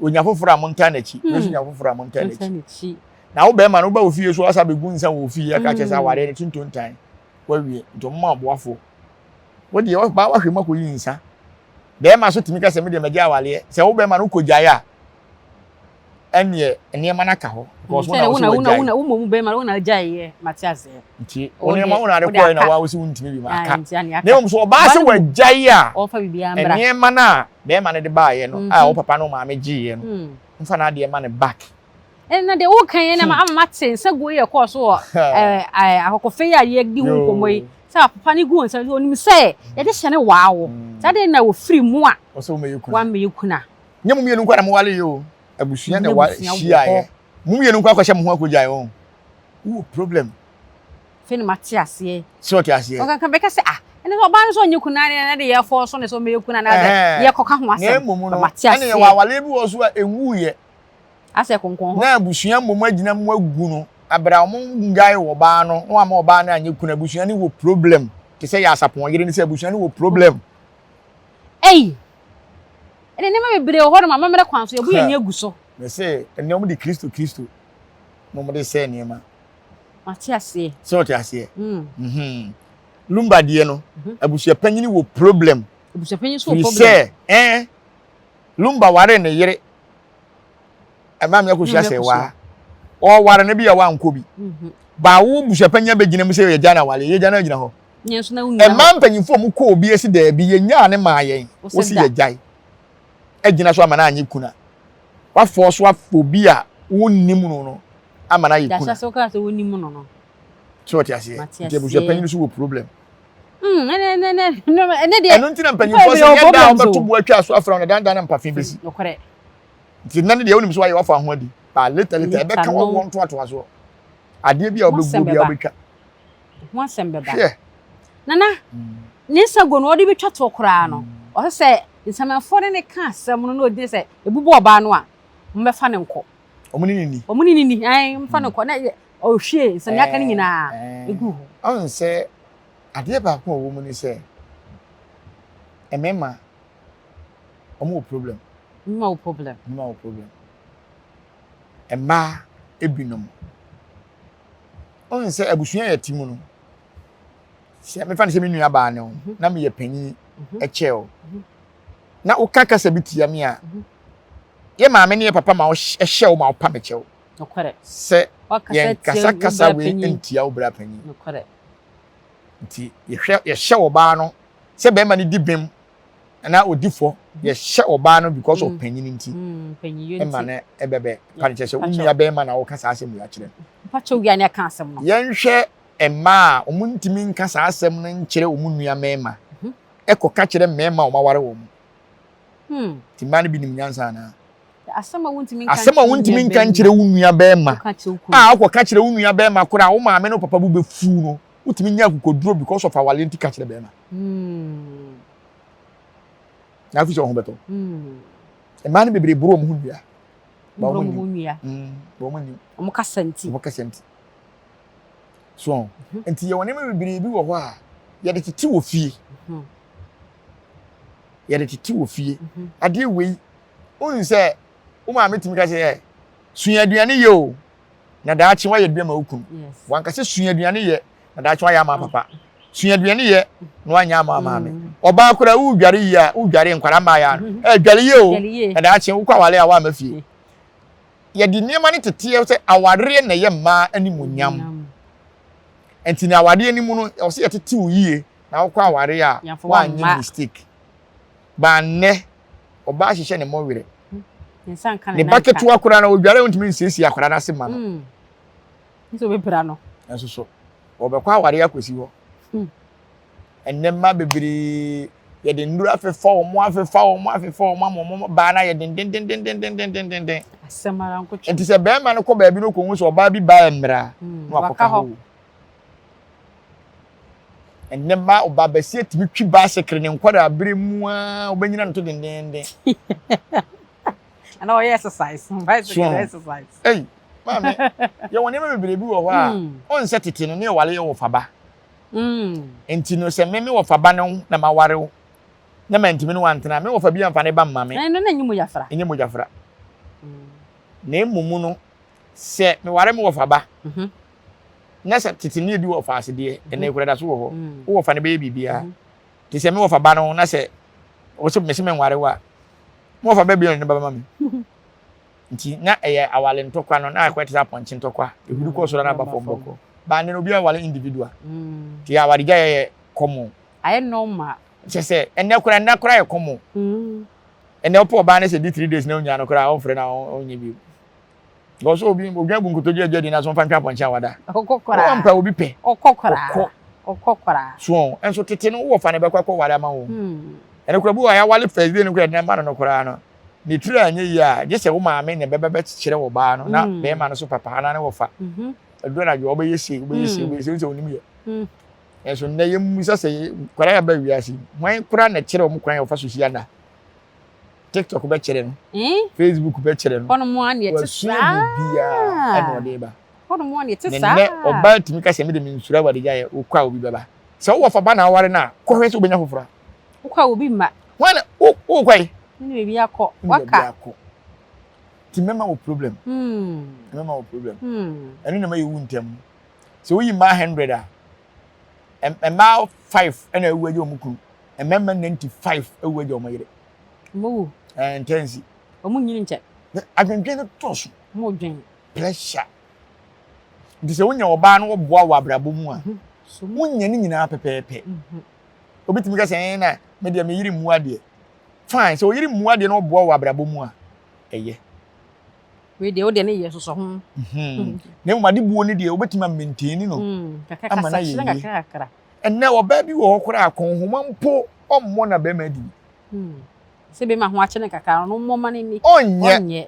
onya foforɔ a montaa n'akyi hmm. yesu nya foforɔ a montaa n'akyi na wo bɛrima no woba wo fie so asa bɛgu nsa wɔ fie aka kyerɛ sɛ hmm. awareɛ no tinto ntan wawie nti ɔmoma aboafoɔ wo deɛ ɔbaa wahwɛ mu akɔyi nsa bɛrima so tumi ka sɛ medeɛ magye awareɛ sɛ wo bɛrima no wokɔgyae a ɛneɛ nneɛma no aka hɔ because wo na wo sɛ wagyae wo mmom bɛrima wo na agyaeɛ mate aseɛ nti wo nneɛma wo na ade kɔɛ na wa wo sɛ wontumi bi ma aka na mmom so ɔbaa sɛ wagyae a nneɛma no a bɛrima no de baeɛ no a wo papa no maame gyeeɛ no hmm. mfa no adeɛ ma no back ɛna deɛ woka yɛ na ama mate nsa guo yɛ kɔɔ so wɔ akɔkɔfɛ yi a yɛdi ho nkɔmmɔ yi sɛ papa no gu nsa onim sɛ yɛde hyɛ ne waawo hmm. saa deɛ na wɔfiri mu a wammɛyɛ kuna Nyɛ mo mmienu nko na moware yɛ o. Abusua na ɛwa hyiaeɛ. Mo mmienu nko akɔhyɛ mo ho akɔgyae wɔn. Wowɔ problem. Afei na mate aseɛ. Sɛ ɔte aseɛ. Ɔkanka bɛka sɛ ah ɛne sɛ ɔbaa no sɛ ɔnyɛ kuna ne de yɛ fɔɔ so ne sɛ ɔmɛyɛ kuna na sɛ yɛ kɔka ho asɛm. Na mmom no ɛne yɛwɔ awaleɛ bi wɔ so a ɛnwuiɛ. Asɛ kɔnkɔn hɔ. Na abusua mmom agyina mu agu no abere a wɔn ngyae wɔ ɔbaa no na wɔama ɔbaa no anyɛ kuna abusua no wɔ problem te sɛ yɛ asapɔn yere ne sɛ abusua no wɔ problem. Ei! Ɛnna nneɛma bebree wɔ hɔnom amammerɛ kwan so, yɛbu yɛn ani agu so. Mese, ɛnnɛ wɔde Kristo Kristo na wɔde sɛe nneɛma. Mate aseɛ. Sɛ ɔte aseɛ. Mm. Mhm. Lumba deɛ no, mhm. abusuapanyin wɔ problem. Abusuapanyin nso wɔ problem. Sɛ ɛn Lumba ware ne yere. Ɛma mi akosua sɛ waa. Ɔware no bi a wankɔ bi. Mhm. Baawo busuapanyin abɛgyina mu sɛ yɛgya na wale, yɛgya na gyina hɔ. Mmaa mpanyinfoɔ a wɔkɔ obi asi daabi yɛnyaa ne maa yɛn wosi yɛgyae agyina so ama no anyɛ kuna wafɔɔ so afa obi a wonnim no no ama no ayɛ kuna so ɔte aseɛ nti abusua panyin so wɔ problem hmm, ɛno nti na mpanyinfoɔ sɛ nyɛ da a wɔbɛto bo atwa so afra no dandan na mpafe bɛsi nti nna ne deɛ wonim so wayɛ wafa ho adi ba later later ɛbɛka wɔn ntoatoa soɔ adeɛ bi a wɔbɛguo bi a wɔbɛtwa ho asɛm bɛba. Hwɛ! Nana, ne nsa gu no ɔde bɛtwa toɔ koraa no, ɔsɛ sɛ nsamanfoɔ ne no ka asɛm no na ɔgyina sɛ ɛbubɔ ɔbaa no a, wɔbɛfa no nkɔ. Wɔn ne no ni. Wɔn ne no ni, ɛn, wɔmfa no nkɔ. Na ɔhwie nsɛm aka no nyinaa egu hɔ. Ɔn sɛ adeɛ baako a ɛwɔ mu ne sɛ, mmarima, wɔn wɔ problem. Mmarima wɔ problem. Mmarima wɔ problem. Mmaa ebinom. Wohu sɛ abusua a yɛte mu no, sɛ mefa no sɛ me nua baa ne wo mhm. na meyɛ panyin mhm. kyɛ wo mhm. na woka kasa bi tia me a yɛ maame ne yɛ papa ma ɛhyɛ wo ma wopa me kyɛw sɛ yɛn kasa kasa wei ntia wo bra panyin nti yɛhwɛ yɛhyɛ ɔbaa no. Sɛ bɛrima no di bem anaa odi fɔ, yɛhyɛ ɔbaa no because of panyin nti ɛma no ɛbɛbɛ pa no kyerɛ sɛ wo nua bɛrima na woka saa asɛm wei akyerɛ no. Mpakyɛ wia ne aka asɛm no. Yɛnhwɛ mmaa a wɔn ntumi nka saa asɛm no nkyerɛ wɔn nua mmarima ɛkɔ ka kyerɛ mmarima a wɔn aware wɔn. Nti mmaa no bi nim nyansa anaa? Asɛm a wontumi nka nkyerɛ wo nua bɛrima a wokɔ ka kyerɛ wo nua bɛrima koraa wo maame ne wo papa bo bɛfu no. Wotumi nya akokoduro because of awale nti ka kyerɛ bɛrima. Hmm. Na afi sɛ ɔho bɛtɔ. Hmm. Mmaa no bebree boro wɔn ho nnua. Ba wɔn ho nnua. Hmm. Ba wɔn nim. Wɔn kasa nti. Wɔn kasa nti. So mhm. nti yɛ wɔn nneɛma bebree bi wɔ hɔ a yɛde tete wɔ fie. Mhm. Yɛde tete wɔ fie. Mhm. Adeɛ wei, wohu sɛ wo maame tumi ka sɛ sua aduane yɛ o. Na daakye woayɛ bi ama wo kunu. Wanka sɛ sua aduane yɛ na daakye woayɛ ama papa. Sua aduane yɛ na woanyɛ ama maame. Mm. Ɔbaa koraa wodware yie a wodware nkwadaa mmaayɛ no. Mm-hmm. Ɛ dware yie o na daakye wokɔ aware a woama fie. Mm. Yɛde nneɛma no teteɛ sɛ awareɛ na ɛyɛ mmaa animuonyam. Nti na awareɛ no mu no ɛwɔ sɛ yɛtete wo yie na wokɔ aware a woanyɛ mistake. Baannɛ ɔbaa hyehyɛ ne mmɔwerɛ. Ne ba ketewa koraa na odware ontumi nsiesie akwadaa no ase ma no. Hmm. Nso obepira no. Nso so wɔbɛkɔ aware akɔsi hɔ. Hmm. Ɛnnɛ mma bebree yɛde nnuro afefa wɔn afefa wɔn afefa wɔn ama wɔn baa no ayɛ dendendendendendendenden. Asɛm ara nkotwa. Nti sɛ bɛrima no kɔ baabi no kɔhu sɛ ɔbaa bi baa mmira hmm, na wakɔka hɔ. Ɛnnɛ mmaa ɔbaa basia tumi twi baesekere ne nkwadaa bere mu ara wobɛnyina no to dendeenden. Ɛna ɔyɛ exercise, bicycle exercise. Ei, maame, yɛwɔ nneɛma bebree bi wɔ hɔ a, hmm. ɔnsɛ tete no ne ɔware yɛ wɔ faba. Hmm. Nti no sɛ me me wɔ faba no na maware wo na mantumi ne wantena me wɔ fa bi amfa ne ba mma me. Ɛno na ɛnyɛ mogyafra. Ɛnyɛ mogyafra. Hmm. Na mmom no sɛ meware me wɔ faba. Mhm. Na sɛ tete ne ebi wɔ ɔfa ase deɛ, ɛnna ekura da so wɔ hɔ. Wo wɔfa no bɛyɛ biribiara. Te sɛ me wɔfa ba no na sɛ wɔsɛ mese menware wo a, me wɔfa ba bi na ne ba bɛma me. Nti na ɛyɛ awale ntɔkwa no na akɔyɛ te sɛ apɔnkye ntɔkwa. Ehuru kɔ soro na aba fam bɔkɔ. Ba ne no obi awale individual. Nti awaregya yɛ yɛ common. Ayɛ normal. Kyɛ sɛ ɛnɛ koraa nna koraa yɛ common. Ɛnɛ wopɛ ɔbaa no sɛ di 3 days na onya no koraa ɔmfrɛ na ɔnyɛ bio. Because obi odwan bu nkotodwe agya di na so mfa ntwe apɔnkye a wada. Ɔkɔ koraa. Wɔn mpa obi pɛ. Ɔkɔ koraa. Ɔkɔ. Ɔkɔ koraa. So nso tete no wɔ fa ne bɛkɔ akɔ ware ama wo. Hmm. Ɛno koraa bi wɔ yɛawale first day no koraa ɛdina ma no no koraa no. Ne tiri anyɛ yie a gye sɛ wo maame na ɛbɛbɛ bɛkyerɛ wɔ baa no na hmm. bɛrima no so papa anaa ne wɔfa. Mhm. Ɛduru anadwo ɔbɛyɛ sei wobɛyɛ sei wobɛyɛ sei sɛ onim yɛ. Hmm. Nso nnɛ yɛmmisa sɛ kwadaa yɛaba wiase hwan koraa na ɛkyerɛ wɔn kwan a wɔfa so hyia nna. tiktok bɛkyerɛ no eh? facebook bɛkyerɛ no hɔnom a neɛ te saa biribiara ɛna ɔde ba hɔnom a neɛ te saa nɛ ɔbaa tumi ka sɛ mede mensuro awade gyaeɛ wokɔ a obi bɛba sɛ wowɔ fa ba na aware no a kɔhwɛ sɛ wobɛnya foforɔ a wokɔ a obi mma hwan na wokɔ yi ne baabi akɔ waka nti mɛma wo problem hmm. mɛma wo problem hmm. ɛno na ma yɛwu ntɛm sɛ woyi mmaa 100 a mmaa 5 ɛna awu agya wɔn kunu mmarima 95 awu agya wɔn yere Ɔmo wu. Ɛɛ ntɛnsi. Ɔmo nyini nkyɛ. Adwendwen no dɔɔso. Ɔmo dwen. Pressure. Nti sɛ wonya ɔbaa no wɔboa wɔ abrabɔ mu a, mhm. wonya ne nyinaa pɛpɛɛpɛ. Mhm. Obi tumi ka sɛ ɛn na me deɛ me yere mmu adeɛ. Fine, sɛ oyere mmu adeɛ na ɔboa wɔ abrabɔ mu a, ɛyɛ. Wei deɛ wodeɛ ne yɛ sosɔ ho. Mhm. Na mmom ade buo no deɛ wobɛtumi amaintaini no mm, ama no ayɛ yie. Ɛnnɛ ɔbaa bi wɔ hɔ koraa a kɔnhoma mpo ɔmmɔ na bɛrima adi bi. Hmm. Sɛ bɛma ho akyɛ no kakra no mmɔ ma no ni. Ɔnyɛ. Ɔnyɛ.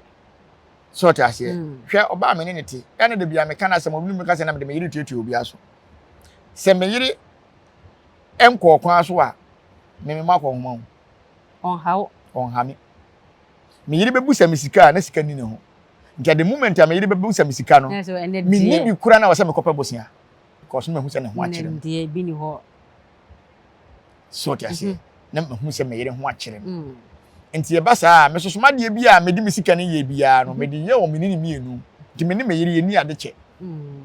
Sɛ ɔte aseɛ. Hmm. Hwɛ ɔbaa me ne ne te. Ɛna da bia meka no asɛm obi meka sɛ na mede me yere tuatua obi aso. Sɛ me yere nkɔɔ kwan so a me mema akɔnhoma ho. Ɔnha wo. Ɔnha me. Me yere bɛbusa me sika a na sika ni ne ho. Nti at the moment a me yere bɛbusa me sika no, menni bi kora na wɔ sɛ mekɔpɛ bosea. Because no mahu sɛ ne ho akyerɛ me. Deɛ bi ni hɔ. So ɔte aseɛ. Mhm. Na mahu sɛ me yere ho akyerɛ me. Mm. Nti ɛba saa a, mesoso m'adeɛ bi a mede me sika no yɛ biara no, mhm. mede yɛ wɔ me ne ne mmienu. Nti me ne me yere yɛnni ade kyɛ. Mm.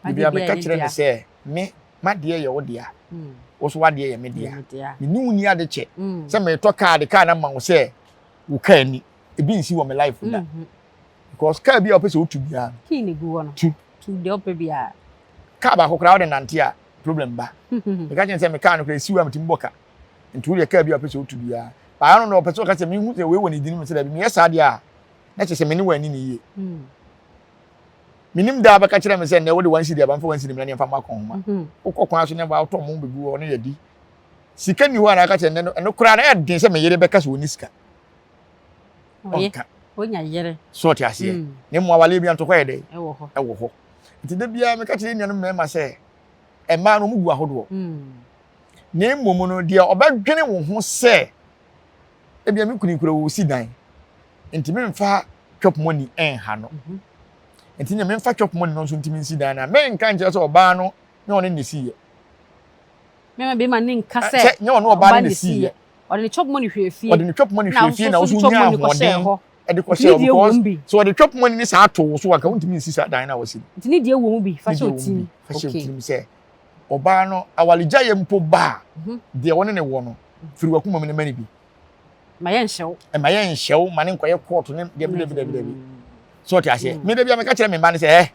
Biribi a meka kyerɛ ne sɛ, me, m'adeɛ yɛ wo dea. Mm. Wo so w'adeɛ yɛ me dea. Me ne wo nni ade kyɛ. Mm. Sɛ meretɔ kaa de kaa no ama wo sɛ wo kaa ni. Ebi nsi wɔ me life da. Mm-hmm. Because kaa bi a wopɛ sɛ wotu biara no. Kii na egu hɔ no. Tu. Tu deɛ wopɛ biara. Kaa baako koraa wode nante a problem ba. Meka kyerɛ sɛ me kaa no koraa esiw a metumi bɔ ka. Nti wodeɛ kaa bi a wopɛ sɛ wotu biara. Baa no na ɔpɛ sɛ ɔka sɛ mehu sɛ wei wɔ ne din mu sɛ dabi meyɛ saa deɛ a na kyerɛ sɛ me ne wɔn ani ne yie. Menim da a bɛka kyerɛ me sɛ nnɛ wode one cedi aba mfa one cedi mmra ne yɛmfa mmɔ akɔnhoma. Wokɔ kwan so ne wotɔ mo bɛgu hɔ ne yɛdi. Sika nni hɔ a na aka kyerɛ nnɛ no ɛno koraa na ɛyɛ den sɛ me yere bɛka sɛ ɔnni sika. Ɔnka. Onya yere. So ɔte aseɛ. Na mmom awaleɛ bi a ntɔkwa yɛ dɛ? Ɛwɔ hɔ. Ɛwɔ hɔ. Nti da biara meka kyerɛ nnuanom mmarima sɛ mmaa no wɔn gu ahodoɔ. Na mmom no deɛ ɔbɛdwene wo ho sɛ ebia me kunu kura ɔresi dan nti memfa chop money ɛnha no. Mhm. Nti nea memfa chop money no nso ntumi nsi dan no a menka nkyerɛ sɛ ɔbaa no nyɛ ɔne ne si yɛ. Mɛma bɛrima ne nka sɛ nyɛ ɔne ɔbaa no ne si yɛ. Ɔde ne chop money hwɛ fie. Ɔde ne chop money hwɛ fie na ɔso nya ahoɔden ɛde kɔhyɛ hɔ because sɛ ɔde chop money ne saa to wo so anka wontumi nsi saa dan no a wasi no. Nti ne deɛ wɔ mu bi fa hyɛ otirim. Fa hyɛ otirim sɛ ɔbaa no awaregyaeɛ mpo ba a mhm. deɛ wɔne ne wɔ no firi wakoma mu no ma ne bi. Ma yɛ nhyɛ wo. Ma yɛ nhyɛ wo ma ne nkɔyɛ kɔɔto ne deɛ dabi dabi dabi. So ɔte aseɛ. Mm. Me da bi a meka kyerɛ me mma no sɛ ɛ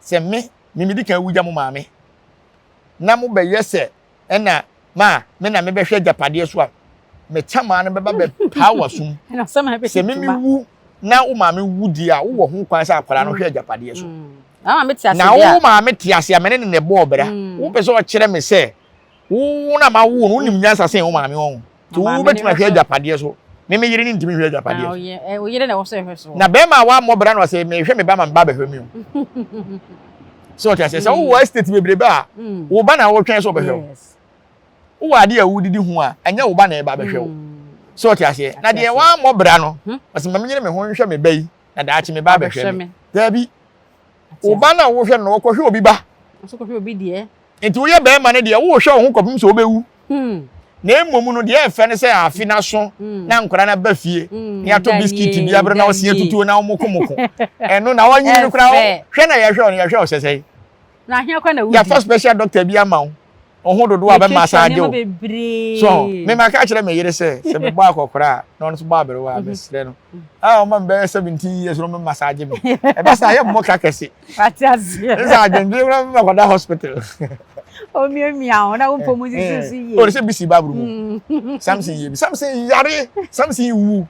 sɛ me me medi kan wugya mo maame na mo bɛyɛ sɛ ɛna ma me na mebɛhwɛ agyapadeɛ so a me tamaa no bɛba bɛpaa w'asom sɛ me mewu na wo maame wu deɛ a wowɔ ho kwan sɛ akwadaa no hwɛ agyapadeɛ so mm. na wo maame te ase a mene ne na ɛbɔɔ bra mm. wopɛ sɛ ɔkyerɛ me sɛ wo na ma wo no wonim nyansa sɛn wo maame wɔn nti wo bɛtumi ahwɛ agyapadeɛ so me me yere ne ntumi hwɛ agyapadeɛ so na bɛrima a wammɔ bra no ɔsɛ mehwɛ me ba ma me ba bɛhwɛ me o sɛ ɔte aseɛ sɛ wowɔ estate bebrebe a mm. wo ba na wotwɛn sɛ ɔbɛhwɛ wo wowɔ adeɛ a wodidi ho a ɛnyɛ wo ba na ɛba bɛhwɛ wo mm. sɛ ɔte aseɛ na deɛ wammɔ bra no hmm? ɔsɛ ma menyere me ho nhwɛ me ba yi na daakye me ba bɛhwɛ me daabi wo ba no a wohwɛ no wɔkɔhwɛ obi ba nti woyɛ bɛrima no deɛ wohwɛ wo ho kɔpem sɛ wobɛwu hmm. Na mmom no, deɛ ɛfɛ ne sɛ afe no aso mm. na nkwadaa no aba fie mm. na yɛatɔ biskit bi abere na wɔsi atutuo na wɔmokomoko ɛno na wɔnyini no koraa hwɛ na yɛhwɛ ɔno yɛhwɛ ɔsɛ sɛ yɛafa special doctor bi ama wo ɔho dodoɔ a bɛma asa agye wo so mema ka kyerɛ me yere sɛ sɛ mebɔ akɔkora a na ɔno nso bɔ aberewa a mhm. mesrɛ no a ɔma me bɛyɛ 17 years no mema sa agye me ɛbɛ sɛ ayɛ mmɔ ka kɛse ɛsɛ adwendwen kora mema kɔda hospital omiamia wo na wo mpɔ mu sisi so yie ɔde sɛ bisi baaburu mu mm. Samson yie bi Samson yare Samson wu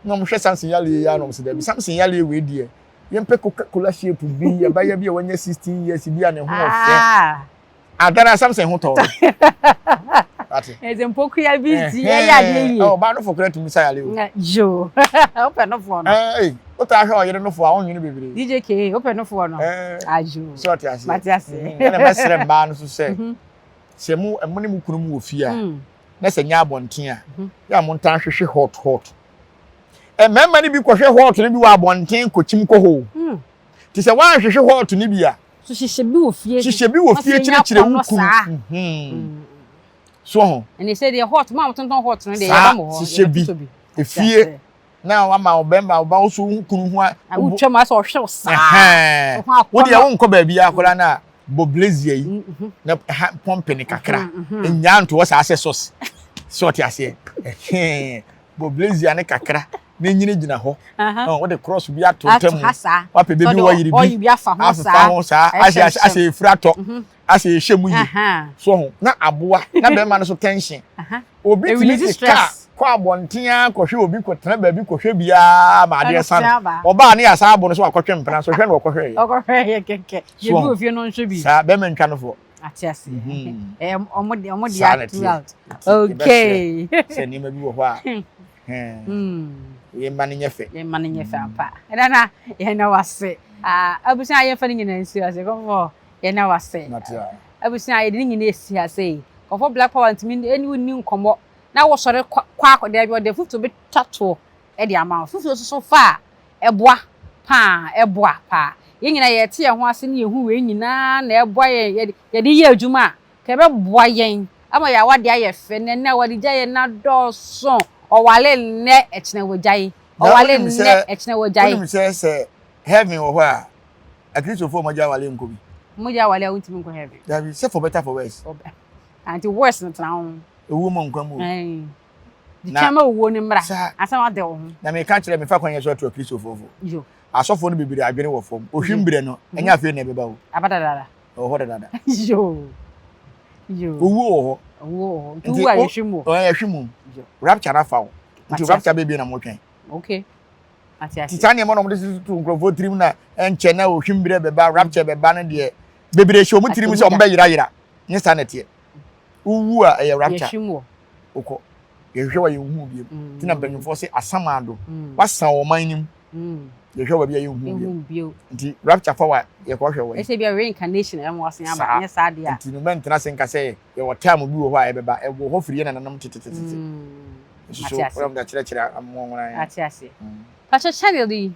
na ɔmo hwɛ Samson yare yie anam sɛ dɛbi Samson yare wei deɛ yɛmpɛ Coca Cola shape bi ɛbɛyɛ bi a wɔnyɛ 16 years bi a ne ho ɔfɛ ah. Adara Samson ho tɔɔ no. Ate. Ɛsɛ mpokua bi ti ɛyɛ adeɛ yie. Ɔbaa no fo kura tumi sa yale o. Yoo. Wopɛ no foɔ no. Ɛɛ wotaa hwɛ ɔyere no fo a wonwene bebree. DJ K wopɛ no foɔ no. Ayo. Sɛ ɔte aseɛ. Mate aseɛ. Ɛna mɛsrɛ mmaa no so sɛ mhm. sɛ mo mo ne mo kunu mu wɔ fie a mm. na sɛ nyɛ abɔnten a mhm. yɛ a mo ntaa hwehwɛ hot hot. Mmarima no bi kɔhwɛ hot no bi wɔ abɔnten kɔkyim kɔ hɔ. Mm. Te sɛ woanhwehwɛ hot no bi a So hyehyɛ bi wɔ fie. Hyehyɛ bi wɔ fie kyerɛkyerɛ wo kunu. Mhm. Mm. So ho. Ɛne sɛ deɛ hot mo a wɔtontɔn hot no deɛ yɛba mo hɔ. Hyehyɛ bi efie na wama ɔbɛrima ɔba wo so wo kunu ho a. Wotwa mu asɛ ɔhwɛ wo saa. Wo deɛ wonkɔ baabi akɔla no a bɔ blazier yi mm-hmm. na ha pɔmpe ne kakra. Mm-hmm. Nyaa ntoɔ saa sɛ sɔs. Sɛ ɔte aseɛ. Bɔ blazier ne kakra. na nyini gyina hɔ wode cross bi ato ntam wapɛ baabi wɔyere bi afefa ho saa asɛ asɛ efiri atɔ mhm. asɛ ehyɛ mu yie so ho na aboa na bɛrima no so tension obi tumi de kaa kɔ abɔnten ara kɔhwɛ obi kɔtena baabi kɔhwɛ biara ma adeɛ sa no ɔbaa ne yasa abo no so akɔtwe mpena so hwɛ na ɔkɔhwɛ yɛ ɔkɔhwɛ yɛ kɛkɛ yɛ bi wɔ fie no nhwɛ bi saa bɛrima ntwa no foɔ Ate ase. Mhm. Ɛyɛ ɔmo de ɔmo de ato out. Okay. Sɛ nneɛma bi wɔ hɔ a. Yɛn mma no nyɛ fɛ. Yɛn mma no nyɛ fɛ ampa. Ɛna na yɛn na wase. Abusua yɛn fa ne nyinaa nsi ase. Kɔfɔ yɛn na wase. Abusua yɛde ne nyinaa esi ase yi. Kɔfɔ Black Power ntumi ɛne wo ni nkɔmɔ na wɔsɔre kɔ akɔ dɛbi ɔde fufuo bi twa toɔ ɛde ama wo. Fufuo soso fa a Ɛboa paa, ɛboa paa. Yɛn nyinaa yɛte yɛn ho ase ne yɛhu wei nyinaa na ɛboa yɛn yɛde yɛde yɛ adwuma a, ka ɛbɛboa yɛn ama yɛn awadeɛ ayɛ fɛ. Nnɛ nnɛ awadegyaeɛ no adɔɔso. Ɔware nnɛ, ɛkyena wagyae. Na Ɔware wonim nnɛ, sɛ ɛkyena wagyae. wonim sɛ sɛ heaven wɔ hɔ a akristofoɔ a wɔagya aware nkɔ bi. Wɔgya aware a wontumi nkɔ heaven. Dabi, sɛ for better for worse. For be- Anti worse no tena ho. Ewuo mu nkwa mu o. Ɛn. Na Twɛn ma owuo no mmra saa ansa na wade wo ho. na meka kyerɛ mefa kwan yɛ so ato akristofoɔ fo. Yo. Asɔfoɔ no bebree adwene wɔ fam. Ohwim Yo. berɛ no, ɛnyɛ afei na ɛbɛba o. Aba dadaada. Ɛwɔ hɔ dadaada. Yo. Yo. Owuo wɔ hɔ. Owuo wɔ hɔ. Nti wowu a yɛhwe mu. Yɛhwe mu. Rapture no afa wo. Nti rapture bɛbie na motwɛn. Okay. Nti saa nneɛma na wɔde tutu nkurɔfoɔ tirim na ɛnkyɛ na ohwim berɛ bɛba rapture bɛba no deɛ bebree hyɛ wɔn tirim sɛ wɔn bɛyerayera nyɛ saa na ɛteɛ. Wowu a ɛyɛ rapture. Wokɔ. Yɛhwehwɛ wa yɛnhu bio. Mm. Nti na mpanyinfoɔ se asamando. Mm. Wasan wɔn man nim. Mm. Yɛhwɛ wa bi a yɛnhu bio. Nti rapture fa wa yɛkɔhwɛ wɔ. Ɛsɛ bi a reincarnation ɛmo wasan aba nyɛ saa deɛ a. Nti no mɛntena se nka sɛ yɛwɔ time bi wɔ hɔ a ɛbɛba ɛwɔ hɔ firi yɛ nananom tetetete. Nso so wɔn de akyerɛkyerɛ amoa wɔn. Ate ase. Pakyɛ channel yi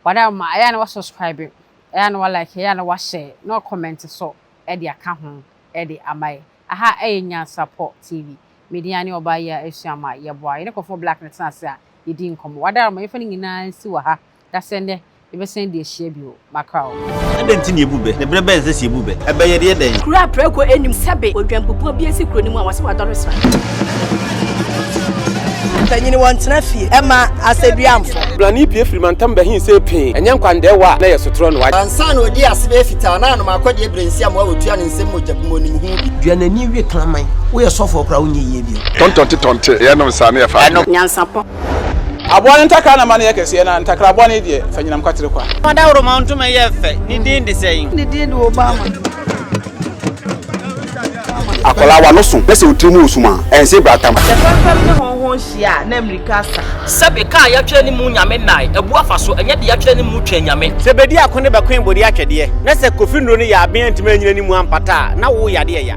wada ma ɛyɛ na wa subscribe ɛyɛ na wa like ɛyɛ na wa share na wa comment so ɛde aka ho ɛde ama yɛ. Aha ɛyɛ Nyansapɔ TV. Me din ara ne ɔbaa yi a asua ma yɛboa. Yɛne Kɔfoɔ Black na ɛtena ase a yɛdi nkɔmmɔ. W'adaworoma, yɛmfa ne nyinaa nsi wɔ ha. Dasɛ nnɛ, yɛbɛsan adi ahyia bio. Makra wo. Adɛn nti na yɛbu bɛ? Na berɛ bɛn na ɛsɛ sɛ yɛbu bɛ? Ɛbɛ yɛde yɛ dɛn? Kuro a prako nnim sɛbe odwanbubuo bi asi kuro no mu a wɔse wadɔre sra. Mpanyin wɔntena fie mma asɛduamfo. Blani pue firi mantam bɛhe see pee, ɛnyɛ nkwandɛɛwa a na ɛyɛ sotorɔ na wagye. Ansa na ɔdii ase bɛyɛ fitaa na anom akɔdeɛ berɛ nsi amoa wɔtua ne nsam mogya bi mu ɔnim ho bi. Dua n'ani we kraman. Woyɛ sɔfoɔ koraa wonyɛ yie bio. Tɔntɔnte tɔnte yɛnom saa ne yɛfa adwene. Nyansapɔ. Aboa no ntakra na ma no yɛ kɛseɛ, na ntakra bɔne deɛ, fa nyinam kwatere kwa. Ɔdawuroma ntoma yɛ fɛ, ne din de sɛn? Ne din de Obama. Akwadaa w'ano so na sɛ wo tiri mu wɔ sum a, ɛnse bratam. Sɛ fɛmfɛm ne hɔnhɔn hyia a, na mmirika asa. Sɛbe ka a yɛatwerɛ ne mu Nyame nnae, abu afa so, ɛnyɛ deɛ yɛatwerɛ ne mu Twɛn Nyame. Sɛ bedi ako ne bɛkoe bode atwɛdeɛ, na sɛ Kofi nnuro no yɛ aben antumi anyina ne mu ampata a, na wo yadeɛ ya.